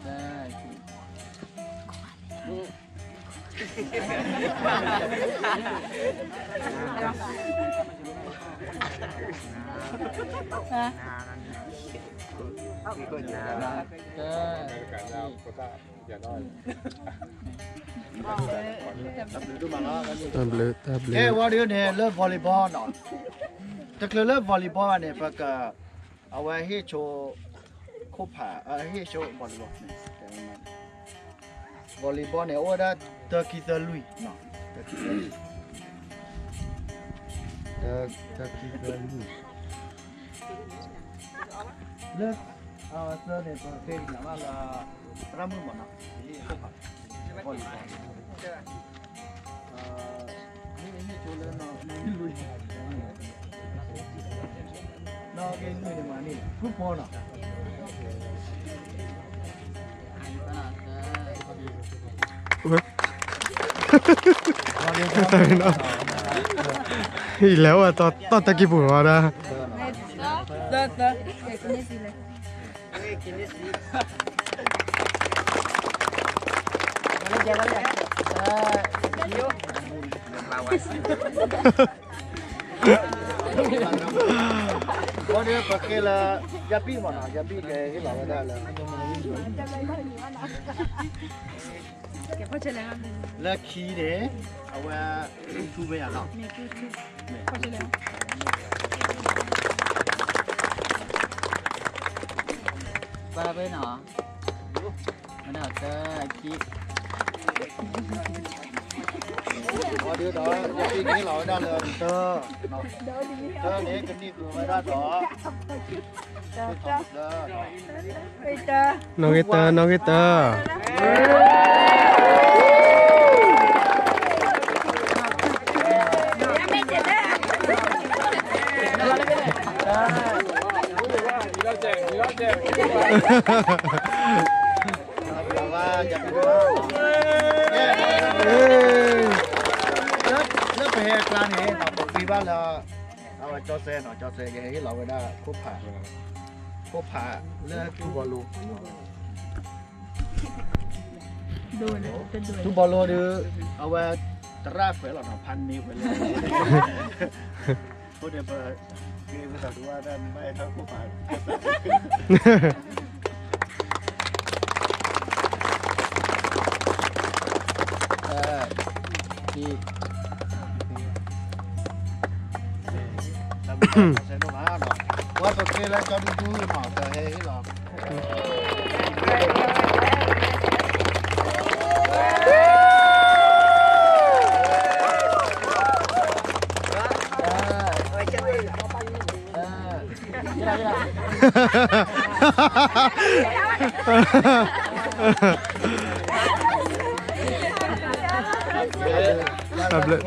တၢ်ဘျုး တၢ်ဘျုး ကဲ ဝံၤဒုန့ၣ် လၢ volleyball နီၤ, တချုးလၢ volleyball ဘၣ်န့ၣ် ပက အဝဲဟ့ၣ်ဆိ ခိၣ်ဖး အဟ့ၣ်ဆိ volleyball န့ၣ် volleyball န့ၣ် အိၣ်ဝဲဒၣ်တၢခံသၢလွံၢ်နီၤ, တၢခံသၢလွံၢ်, တၢခံသၢလွံၢ်, လၢ အသၢန့ၣ် ပဃ့ကညးဘၣ်လၢ သရၣ်မုၣ်မးနီၤ, မ့ၢ်ဟ့ၣ်ဆိလၢ နီၢ်က့နွံန့ၣ်မၤန့ၢ် group four နီၤ. အံၤလဲၤအိၣ်တီၢ်တၢ်ကံၢ်ပူၤဝဲဒၣ် ဝံၤဒီးပဃ့လၢ ယါပံၣ်မးနီၤ, ယါပံၣ်ကဟ့ၣ်လီၤဝဲဒၣ်လၢ လၢခံန့ၣ် အဝဲ ထူမ့ၢ်ယါနီၤ, ပၢ်ပ့ၤနီၤ မ့ၢ်ဒၣ်တၢ်ခံ ဝံၤဒီး ယါပံၣ်ကဟ့ၣ်လီၤဝဲဒၣ်လၢတၢ် တၢ်န့ၣ် ကန့ၢ်ဃုာ်ဝဲဒၣ်ဒီး နီၣ်ဂံၢ်တၢ နီၣ်ဂံၢ်တၢ လၢပဟဲအကျါန့ၣ် ပဃ့ဘၣ်လၢ အဝဲကၠီစဲနီၤ, ကၠီစဲကဟဲဟ့ၣ်လီၤဝဲဒၣ်ခိၣ်ဖး, ခိၣ်ဖးလၢထူဘီလိ, ထူဘီလိဒီး အဝဲသရၣ်ခွဲးလီၤနီၤ, ဖးန့ၢ်ဝဲလၢ အဃိန့ၣ် ပက့ၤပသးဒူဝဲဒၣ် မ့ၢ်ဘၣ်အဲၣ်ထီၣ်ခိၣ်ဖး ဝဲပဃ့လၢကၠီဒူဒူနီၤ, ကဟဲဟ့ၣ်လီၤ တၢ်ဘျုး တၢ်ဘျုး လၢ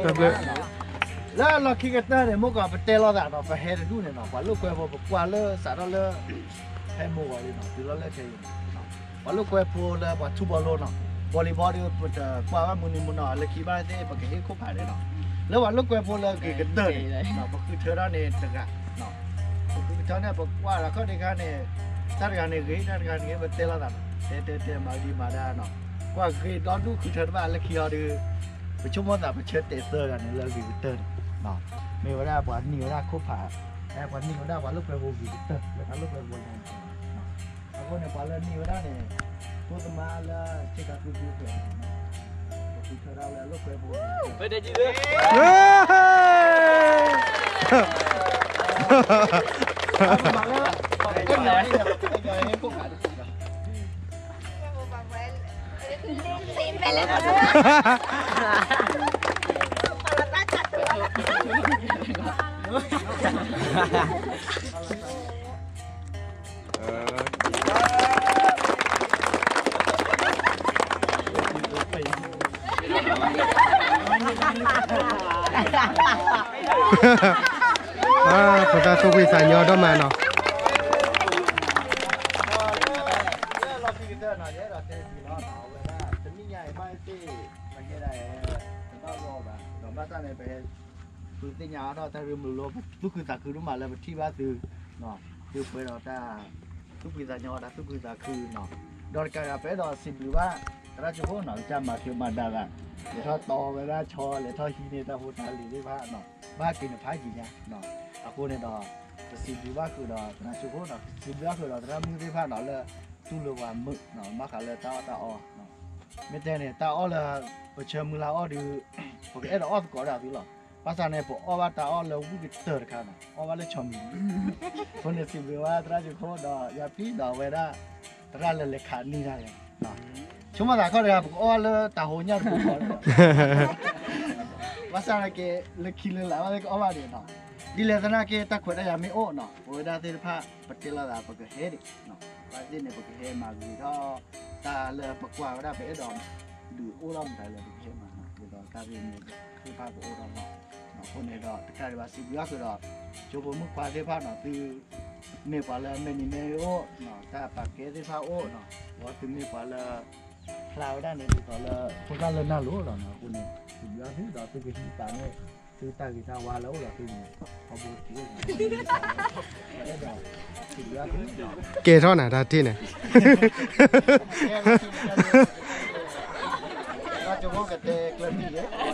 လီၢ်ခံကတၢၢ်န့ၣ် မ့ၢ်ကီးပတဲလိာ်သးနီၤ, ပဟဲတဒူၣ်န့ၣ်နီၤ, ပှၤလိာ်ကွဲဖိ ပကွၢ်လၢစးထီၣ်လၢ ဟဲမိၢ်ဂီၤလံနီၤ, တုၤလီၤလၢခဲအံၤ ပှၤလိာ်ကွဲဖိလၢပှၤထူဘီလိနီၤ, ဝီၤလံၤဘီဒီး ပတကွၢ်ဘၣ်မုၢ်နံၤမုၢ်နီၤ, လၢခံဘၣ်သ့ၣ် ပကဟ့ၣ်ခိၣ်ဖးန့ၣ်နီၤ, လၢပှၤလိာ်ကွဲဖိလၢဂ့ၤကတၢၢ်န့ၣ် ပဃုထၢထီၣ်န့ၣ်တဂၤ, ပဃုထၢန့ၣ် ပကွၢ်ဒီးခီၣ်ဒ့ခါန့ၣ် တၢ်တဂၤန့ၣ်ဂ့ၤ တၢ်တဂၤန့ၣ်ဂ့ၤ ပတဲလိာ်သးနီၤ, တဲတဲတဲမၤဒံးမၤဒၣ်နီၤ, ကွၢ်ဂ့ၤဒီဒူၣ် ဃုထၢတဘၣ်လၢခံအီၤဒီး ပဆိကမိၣ်သး ပဆၢတဲာ်သၢဂၤန့ၣ်လၢဂ့ၤကတၢၢ်န့ၣ်, မ့ၢ်ဝဲဒၣ်ပှၤနံၤဝဲဒၣ်ခိၣ်ဖး, ပှၤနံၤဝဲဒၣ်ပှၤလိာ်ကွဲဖိဂ့ၤကတၢၢ် လၢတၢ်လိာ်ကွဲဖိန့ၣ်, အဃိန့ၣ် ပှၤလၢနံၤဝဲဒၣ်န့ၣ် ဖိသမါလၢဆ့ကၤကုၢ်ကုၢ်ဖျဲးန့ၣ်, ပဃုထၢဒၣ်လၢအလိာ်ကွဲဖိ ဖိသၣ်သူၣ်ဖှံသးညီဒိၣ်မးနီၤ. ဘၣ်ဆၣ်န့ၣ် ပဟဲ ပသ့ၣ်ညါအါထီၣ်တၢ်ရ့မုာ်လိ ပသူၣ်ခုသးခုဒိၣ်မးလၢပထံၣ်ဘၣ်သု, သုပှဲၤဒီးတၢ်သူၣ်ဖှံသးညီ တၢ်သူၣ်ခုသးခုနီၤ, ဒီးတကးဒံး ပအဲၣ်ဒိးစံးဘျုးဘၣ် သရၣ်ကၠိဖိနီၤ ကစၢ်မၤက့ၤမၤဒၣ်သး လဲၤထီၣ်တီဝဲဒၣ်ဆီ လဲၤထီၣ်ဟံးန့ၢ်တၢ်ဖိတၢ်လံၤသ့ၣ်တဖၣ်နီၤ, ဘၣ်က့ၤနဖးယံာ်ညါနီၤ အဃိန့ၣ်ဒီး ပစံးဘျုးဘၣ်ဃုာ်ဒီးသရၣ်ကၠိဖိနီၤ, စံးဘျုးဘၣ်ဃုာ်ဒီးသရၣ်မုၣ်သ့ၣ်တဖၣ်နီၤ လၢတူၢ်လိာ်ပှၤမုာ်နီၤ ဘၣ်ဃးလၢတၢ်အီၣ်တၢ်အီနီၤ. မ့ၢ်တဲန့ၣ် တၢ်အီၣ်လၢ ပဆၢမုၢ်လၢ်အီၣ်ဒီး ပကအဲၣ်ဒိးအီၣ်သကိးဒၣ်သုလီၤ. ဘၣ်ဆၣ်န့ၣ် ပအီၣ်ဘၣ်တၢ်အီၣ်လၢဝံၣ်ကတၢၢ်တခါနီၤ, အီၣ်ဘၣ်လၢဆီမံၤလံ. အဃိန့ၣ် စံးဘျုးဘၣ်သရၣ်ကၠိဖိဒီး ယၤဖံဒီးအဝဲဒၣ် သရၣ်လၢလဲၤခးနံၣ်တၢ်န့ၣ် ဆိကမိၣ်သးခီၣ်တဂၤ ပကအီၣ်လၢတၢ်ဟိညၣ်တပူၤဃီလီၤ. ဘၣ်ဆၣ်န့ၣ်က့ၤ လၢခံလၢလာ်ဘၣ်သ့ၣ်ကအီၣ်ဘၣ်ဒံးနီၤ. ဒ်လဲၣ်သနာ်က့ တၢ်ခွဲးတၢ်ယာ်မ့ၢ်အိၣ်နီၤ ပဝဲဒၣ်သ့ၣ်တဖၣ် ပတဲလီၤသး ပကဟဲဒံးနီၤ. ဘၣ်သ့ၣ်န့ၣ် ပကဟဲမၤဂ့ၤထီၣ် တၢ်လၢပကွၢ်ဝဲဒၣ် ပအဲၣ်ဒိးဒုးအိၣ်ထီၣ်မတၤလၢ ပကဟဲမၤနီၤ. ဒ်သိးတၢ်ရ့မ့ၢ်သ့ၣ်တဖၣ်ကအိၣ်ထီၣ်နီၤ. အဃိန့ၣ်ဒီး တကးဒံးဘၣ် စံးဘျုးဘၣ်ဃုာ်ဒီး ကၠိဖိမုၣ်ခွါသ့ၣ်တဖၣ်နီၤ သုမ့ၢ်ပှၤလၢမဲာ်နံၤမဲာ်အိၣ်နီၤ တၢ်ပာ်ကဲသ့ၣ်တဖၣ်အိၣ်နီၤ, ဒီးသုမ့ၢ်ပှၤလၢ ဖျါဝဲဒၣ်န့ၣ် ဒ်သိးလၢ ဖိသၣ်လၢနၢ်လိၤလီၤနီၤ. အဃိန့ၣ် စံးဘျုးဘၣ်သုဒီး သုကဟံးပာ်န့ၣ် သုတၢ်ဂ့ၤတၢ်ဝါလၢအိၣ်ဒီးသုန့ၣ် ခီဘိတက့ၢ်. ကဲထီၣ်နၤတၢ်ထံၣ်န့ၣ် ဟါလၢဂ့ၤကိးဂၤဒဲးနီၤ, အဆ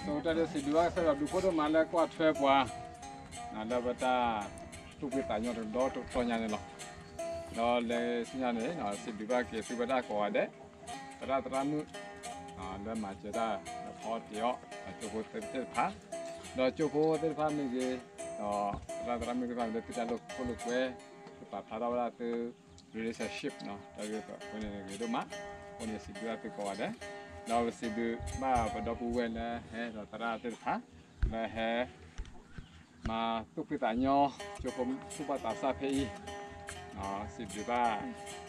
ိကတၢၢ်ဒုးစံးဘျုးဘၣ်ကစၢ်ယွၤဘျုးဖှိၣ်ဒိၣ်မးလၢကွၢ်ထွဲပှၤ လၢပတၢ်သူၣ်ဖှံသးညီတဒီတတီၤညါန့ၣ်လီၤ. ဒီးလၢဆူညါန့ၣ် စံးဘျုးဘၣ်က့ၤသုဝဲဒၣ်ကိးဂၤဒဲး, သရၣ်သရၣ်မုၣ် လၢမၤစၢၤတၢ် လၢဖီတ့ၢ်အီၤ ကၠိဖိသ့ၣ်တဖၣ်, ဒီးကၠိဖိသ့ၣ်တဖၣ်မ့ၢ်ဂ့ၤ, ဒီးသရၣ်သရၣ်မုၣ်သ့ၣ်တဖၣ်လၢသုတၢ်လိာ်ခိၣ်လိာ်ကွဲ, သုပာ်ဖျါထီၣ်ဝဲဒၣ်သု relationship နီၤ, တၢ်ဂ့ၢ်အဃိန့ၣ်ဂ့ၤဒိၣ်မး, အဃိန့ၣ်စံးဘျုးဘၣ်သုကိးဂၤဒဲး, ဒီးပစံးဘျုးဘၣ်ပဒီပုၢ်ဝဲၢ်လၢဟဲဒီးသရၣ်သ့ၣ်တဖၣ် လၢဟဲ မၤသူၣ်ဖှံသးညီ ကၠိဖိသူၣ်ဘီၣ်သးစၢ်ဖဲအံၤ, စံးဘျုးဘၣ်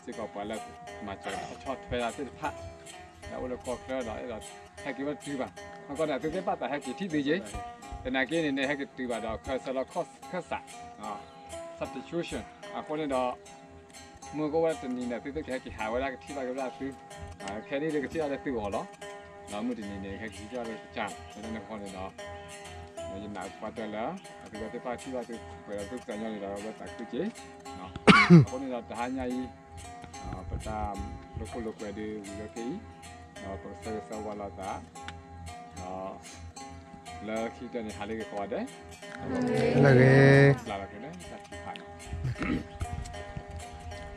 စ့ၢ်ကီးပှၤလၢ မၤစၢၤဆီၣ်ထွဲတၢ်သ့ၣ်တဖၣ်, လၢအအိၣ်လၢကီၢ်ချၢဒီးအဲၣ်ဒိးဟဲက့ၤဝဲတတုၤဘၣ်, မ့ၢ်ကီန့ၣ် သုသ့ၣ်ဘၣ်သးဟဲက့ၤထံၣ်သုယ့ၤ, သနာ်က့န့ၣ်န့ၣ် ဟဲက့ၤတတုၤဘၣ်ဒီး ခၢၣ်စၢၤလီၤခၢၣ်စး substitution အဃိန့ၣ်ဒီး မုၢ်ကအိၣ်ဝဲတနံၤန့ၣ် သုသ့ၣ်ကဟဲက့ၤဟးဝဲဒၣ်ကထံၣ်ဘၣ်က့ၤဝဲဒၣ်သု, ခဲနံၣ်ဒီးကထံၣ်ဘၣ်လၢသုဂီၢ်လီၤ, ဒီးမုၢ်တနံၤန့ၣ် ဟဲက့ၤထံၣ်ဘၣ်လၢကစၢ်, လၢတၢ်န့ၣ်အဃိန့ၣ်ဒီး ယနာ်သပှၢ်တၢၢ်လၢ အသုဝဲသ့ၣ်တဖၣ်ထံၣ်ဘၣ်သု ပှဲၤဒီးသူၣ်ဖှံသးညီန့ၣ်ဒီး ဝဲသးခုက့ၤ, အဃိန့ၣ်ဒီးတဟါညါအံၤ ပတၢ်လိာ်ခိၣ်လိာ်ကွဲဒုးဝံၤလၢဖဲအံၤ, ဒီးပကဆၢဂ့ၤဆၢဝါလိာ်သး, ဒီး လၢခံကတၢၢ်န့ၣ် ဟါလၢဂ့ၤကိးဂၤဒဲး, လၢဂ့ၤ,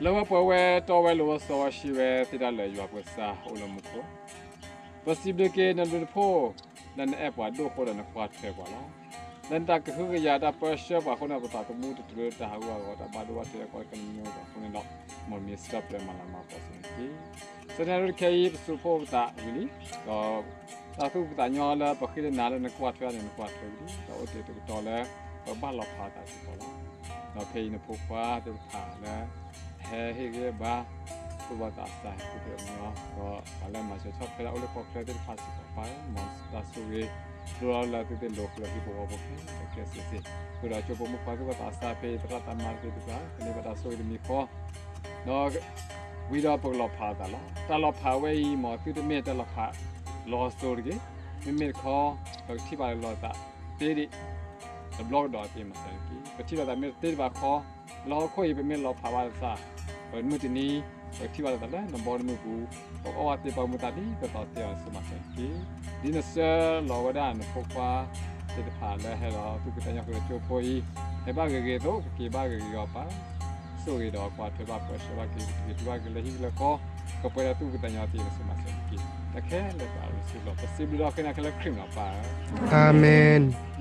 လၢဝဲပှဲၤဝဲတီဝဲလိၤဝဲစီဝဲဆှံဝဲ သ့တၢ်လၢယွၤပကစၢ်အိၣ်လၢမူခိၣ်, ပစံးဘျုးက့ၤနဘျုးနဖှိၣ် လၢနအဲၣ်ပှၤဒိၣ်ဃိဒီးနကွၢ်ထွဲပှၤလီၤ. လၢနတၢ်ကဟုကယာ်တၢ်ပၢဆှၢပှၤအဃိန့ၣ် ပသးသမူတတုၤလၢတၢ်ဟးဂူာ်ဟးဂီၤ တၢ်ဘၣ်ဒိဘၣ်ထံးတၢ်ကီတၢ်ခဲတမံၤမံၤပှၤအဃိန့ၣ်ဒီး မ်နမံၤစံးထီၣ်ပတြၢၤမၤလၤမၤကပီၤစ့ၢ်ကီးတက့ၢ်. ဆၢကတီၢ်ခဲအံၤ ပစံးဖှိၣ်ပသးဝံၤလံ, ဒီး တၢ်သူၣ်ဖှံသးညီလၢပဃ့တနၤလၢနကွၢ်ထွဲန့ၣ် နကွၢ်ထွဲဝံၤလံ, ဒီးအိၣ်တ့ၢ်တကတီၢ်လၢ ပဘၣ်လီၤဖးသးစ့ၢ်ကီးလီၤ. ဒီးဖဲအံၤနဖိခွါသ့ၣ်တဖၣ်လၢ ဟဲဟ့ၣ်ဂံၢ်ဟ့ၣ်ဘါ သူၣ်ဘီၣ်သးစၢ် သူၣ်ဖှံသးညီ ဒီးပှၤလၢမၤစၢၤဆီၣ်ထွဲလၢအိၣ်လၢကီၢ်ချၢသ့ၣ်တဖၣ်စ့ၢ်ကီး ပၢ် မ်တၢ်ဆိၣ်ဂ့ၤ ဒိၣ်လီၤလၢသုသ့ၣ်လိာ်ဃုာ်ဒီးဟံၣ်ဖိဃီဖိခဲလၢာ်ခဲဆ့စ့ၢ်, ဃုာ်ဒီးကၠိဖိမုၣ်ခွါသူၣ်ဘီၣ်သးစၢ်ဖဲအံၤ သရၣ်သမါသ့ၣ်တဖၣ် ကန့ၢ်ဘၣ်တၢ်ဆိၣ်ဂ့ၤတမံၤဃီ ဒီး ဝံၤဒီးပကလီၤဖးလိာ်သးလီၤ. တၢ်လီၤဖးဝဲအံၤ မ်သုတမ့ၢ်တၢ်လီၤဖးလီၤစိၤတဂ့ၤ, မ့မ့ၢ်တခီ ပကထံၣ်ဘၣ်လိာ်သးသ့ဒံး တဘျီကဒီးသ့မးစ့ၢ်ကီး, ပထံၣ်လိာ်သးမ့ၢ်တသ့တဘၣ်ခီ လၢဟီၣ်ခိၣ်အံၤ ပမ့ၢ်လီၤဖးဘၣ်လိာ်သး ပမုၢ်တနံၤ ပကထံၣ်ဘၣ်လိာ်သးလၢနဘီနမုၢ်ပူၤ, ပကအီၣ်ဘၣ်သ့ပှၤမုာ်သးဒ်သိးသိးသ့အီၤန့ၣ် ဆိမးစ့ၢ်ကီး, ဒ်နဆှၢလီၤဝဲဒၣ်နဖိခွါသ့ၣ်တဖၣ်လၢဟဲလီၤသူၣ်ဖှံသးညီဃုာ်ဒီးကၠိဖိအံၤ, ဟဲဘၣ်ဂ့ၤဂ့ၤအသိး ကက့ၤဘၣ်ဂ့ၤဂ့ၤအီၤပၢ်, ဆိၣ်ဂ့ၤဒီးကွၢ်ထွဲဘၣ်ပှဲၤဆှၢဘၣ်က့ၤ ကက့ၤတုၤဘၣ်က့ၤလၢဟံၣ်လၢဃီ, ကပှဲၤဒီးသူၣ်ဖှံသးညီသ့န့ၣ် ဆိမးစ့ၢ်ကီး, တၢ်ခဲလၢာ်ပၢ်လၢစုလီၤ ပစံးဘျုးဒီးဃ့နၤခဲလၢာ်ခရံာ်မံၤလီၤပၢ်, အၤမ့ၣ်.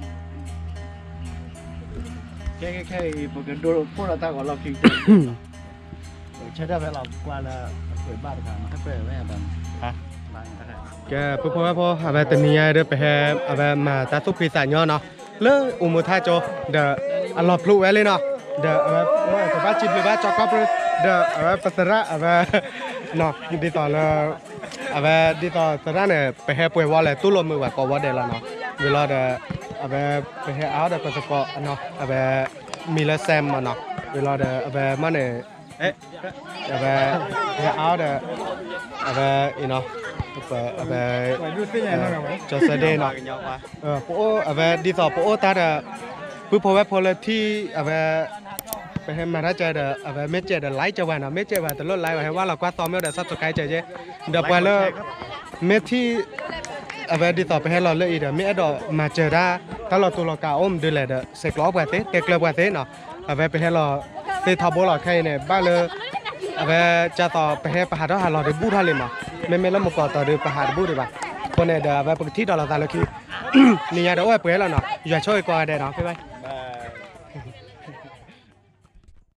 ခဲခဲအံၤ ပကဒိးဖှိၣ်ဒီးတၢ်ဂီၤလီၢ်ခံကတၢၢ်, ဆၢထၢၣ်ဖဲလီၤကွၢ်လၢ အကွဲးဘၣ်တခါ, ကဲ ပုၢ်ဖိဝဲၢ်ဖိ အဝဲတနံၤညါဒီး ပဟဲ အဝဲမၤတၢ်သူၣ်ဖှံသးညီနီၤ လၢအိၣ်မူထါကၠိ ဒီး အလီၤဖျိဝဲလံနီၤ, ဒီးအဝဲ ပဘၣ်စံးဘျုးဘၣ်ကၠီကီၢ်ပြၢ ဒီးအဝဲပသရၣ်အဝဲ ဒ်သိးလၢ အဝဲဒ်သိးသရၣ်န့ၣ် ပဟဲပှဲၤဝီလဲၣ် တူၢ်လိာ်မုာ်ဝဲကိးဝီဒဲးလီၤနီၤ, ဝံၤလီၤဒီး အဝဲ ပဟဲအါထီၣ်ဒီးပသကိး အဝဲ မံၤလၢ Sam မနီၤ, ဝံၤလီၤဒီး အဝဲမ့ၢ်န့ၣ် အဝဲ ဟဲအါထီၣ်ဒီး အဝဲ အံၤနီၤ အဝဲ ကၠီၤစဲဒ့နီၤ, ပအိၣ် အဝဲဒ်သိးပအိၣ်တၢ်ဒီး ပုၢ်ဖိဝဲၢ်ဖိလၢထံၣ် အဝဲ ပဟဲမၤတၢ်ကဲဒီး အဝဲမ့ၢ်ကဲဒီး like ကဲဝဲနီၤ, မ့ၢ်ကဲဝဲတလိၣ် like ဝဲ ဟဲဝါလီၤကွၢ်သီမ့ၢ်အိၣ်ဒီး subscribe ကဲကဲ, ဒီးပှၤလၢ မ့ၢ်ထံၣ် အဝဲဒ်သိးပဟဲလီၤလၢအံၤဒီး မ့ၢ်အဲၣ်ဒိးမၤစၢၤတၢ် တၢ်လီၤတူာ်လီၤကာ်အိၣ်မနုၤလဲၣ်ဒီး ဆဲးကျိးပှၤသ့ တဲကျၢၤပှၤသ့နီၤ, အဝဲပဟဲလီၤသ့ထီဘိလီၤခဲအံၤန့ၣ် ဘၣ်လၢ အဝဲကၢ်သိး ပဟဲပဟးထီၣ်ဟးလီၤဒီးဘူၣ်ထီၣ်လံမး, မ့မ့ၢ်လၢမုၢ်ကီၢ်တီၤဒီးပဟးတဘူၣ်ဒံးဘၣ်, အဃိန့ၣ်ဒီး အဝဲပကထံၣ်ဒီးလိာ်သးလၢခံ နံၤညါဒီးအိၣ်ဝဲပှဲၤလီၤနီၤ, ယွၤဆိၣ်ဂ့ၤကိးဂၤဒဲးနီၤ, ခဲဘၣ်